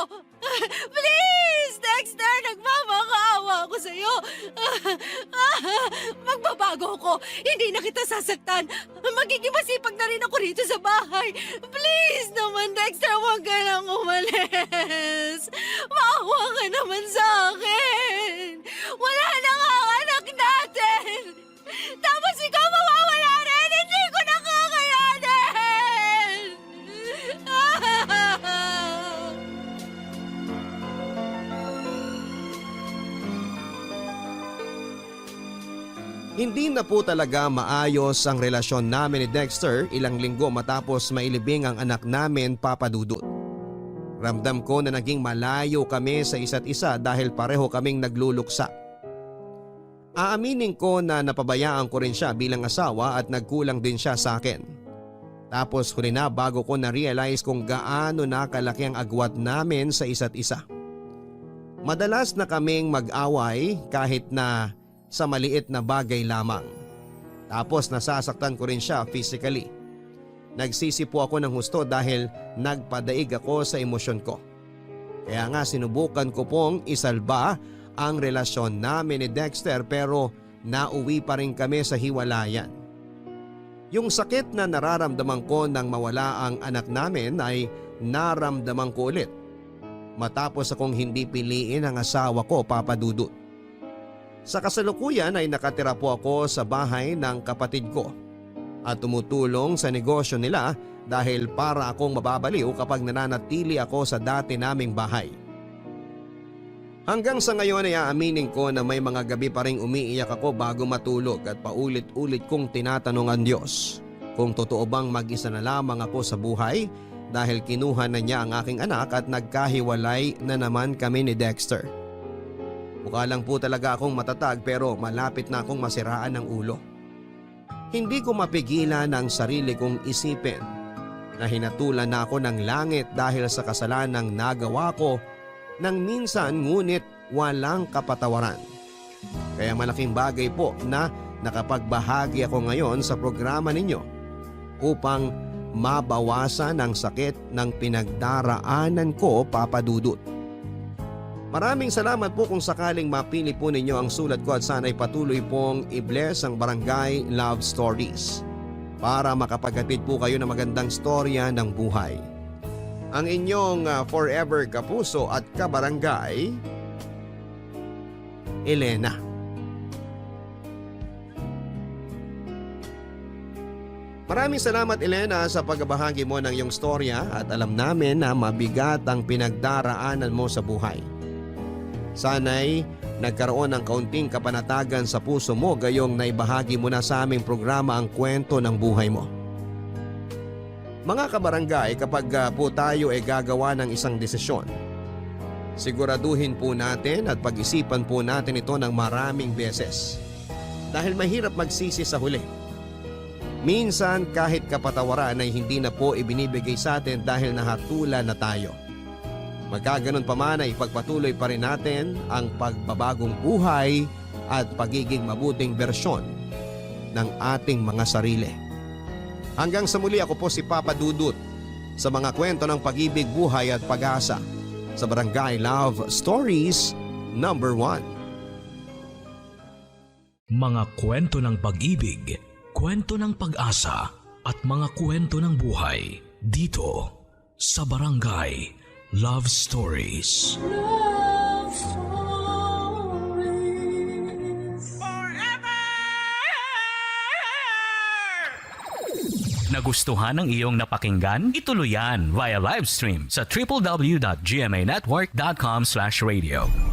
Please! Dexter, nagmamakaawa ako sa'yo! Magbabago ko! Hindi na kita sasaktan! Magiging masipag na rin ako rito sa bahay! Please naman, Dexter, huwag ka nang umalis! Maawa ka naman sa akin! Wala na nga ang anak natin! Tapos ikaw mawawala rin! Hindi ko na kakayanin! Hindi na po talaga maayos ang relasyon namin ni Dexter ilang linggo matapos mailibing ang anak namin, Papa Dudut. Ramdam ko na naging malayo kami sa isa't isa dahil pareho kaming nagluluksa. Aaminin ko na napabayaan ko rin siya bilang asawa at nagkulang din siya sa akin. Tapos huli na bago ko na-realize kung gaano na kalaki ang agwat namin sa isa't isa. Madalas na kaming mag-away kahit na sa maliit na bagay lamang. Tapos nasasaktan ko rin siya physically. Nagsisi po ako ng husto dahil nagpadaig ako sa emosyon ko. Kaya nga sinubukan ko pong isalba ang relasyon namin ni Dexter pero nauwi pa rin kami sa hiwalayan. Yung sakit na nararamdaman ko nang mawala ang anak namin ay naramdaman ko ulit matapos akong hindi piliin ang asawa ko, Papa Dudut. Sa kasalukuyan ay nakatira po ako sa bahay ng kapatid ko at tumutulong sa negosyo nila dahil para akong mababaliw kapag nananatili ako sa dati naming bahay. Hanggang sa ngayon ay aaminin ko na may mga gabi pa ring umiiyak ako bago matulog at paulit-ulit kong tinatanong ang Diyos kung totoo bang mag-isa na lamang ako sa buhay dahil kinuha na niya ang aking anak at nagkahiwalay na naman kami ni Dexter. Mukha lang po talaga akong matatag pero malapit na akong masiraan ng ulo. Hindi ko mapigilan ang sarili kong isipin na hinatulan na ako ng langit dahil sa kasalanang nagawa ko nang minsan ngunit walang kapatawaran. Kaya malaking bagay po na nakapagbahagi ako ngayon sa programa ninyo upang mabawasan ang sakit ng pinagdaraanan ko, Papa Dudut. Maraming salamat po kung sakaling mapili po ninyo ang sulat ko at sana'y patuloy pong i-bless ang Barangay Love Stories para makapaghatid po kayo ng magandang storya ng buhay. Ang inyong forever kapuso at kabarangay, Elena. Maraming salamat, Elena, sa pagbabahagi mo ng iyong storya at alam namin na mabigat ang pinagdaraanan mo sa buhay. Sana'y nagkaroon ng kaunting kapanatagan sa puso mo gayong naibahagi mo na sa aming programa ang kwento ng buhay mo. Mga kabarangay, kapag po tayo ay gagawa ng isang desisyon, siguraduhin po natin at pag-isipan po natin ito ng maraming beses. Dahil mahirap magsisi sa huli. Minsan kahit kapatawaran ay hindi na po ibinibigay sa atin dahil nahatulan na tayo. Magkaganon pa man ay ipagpatuloy pa rin natin ang pagbabagong buhay at pagiging mabuting bersyon ng ating mga sarili. Hanggang sa muli, ako po si Papa Dudut sa mga kwento ng pag-ibig, buhay at pag-asa sa Barangay Love Stories #1. Mga kwento ng pag-ibig, kwento ng pag-asa, at mga kwento ng buhay dito sa Barangay Love Stories. Love Stories. Nagustuhan ng iyong napakinggan? Ituloy yan via live stream sa www.gmanetwork.com/radio.